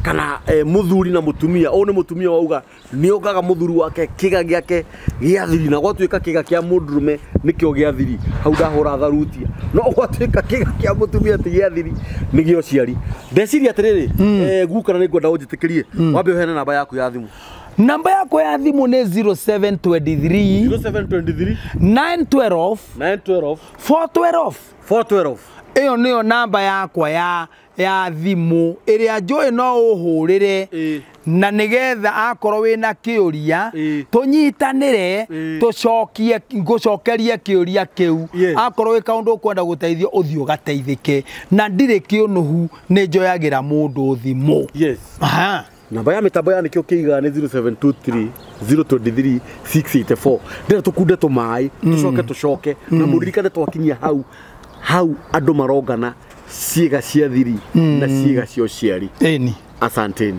kana mũthuri na mũtumia. Ũyũ nĩ mũtumia wauga nĩ ongaga mũthuri wake kĩga gĩake gĩa thiri, na gwatuĩka kĩga kĩa mũndũrũme nĩkĩo gĩa thiri, hau ndahũra tharutia, no gwatuĩka kĩga kĩa mũtumia ti gĩa thiri nĩ gĩa ũciari. Ndeciria atĩrĩrĩ, guka na nĩngwenda ũnjĩtĩkĩrie wambe ũheane namba yaku ya thimũ. Namba yakwa ya thimũ nĩ 0723 0723 912 912 412 412. Ĩyo nĩyo namba yakwa ya thimũ ĩrĩa njũĩ no ũhũrĩre na nĩgetha akorwo wĩna kĩũria tũnyitanĩre tũcokie ngũcokerie kĩũria kĩu. Akorwo wĩ kaũndũ ũkwenda gũteithio ũthiĩ ũgateithĩke, na ndirĩ kĩũnũhu, nĩ njoyagĩra mũndũ thimũ. Yes. Namba ya mĩtambo ya nĩkĩo kĩigaga nĩ 0723 023 684. Ndĩrenda tũkunde tũmaĩ tũcoke tũcoke na mũririkane twakinyia hau hau andũ marongana ciĩga cia thiri na ciĩga cia ũciari. Ĩni. Asanteni.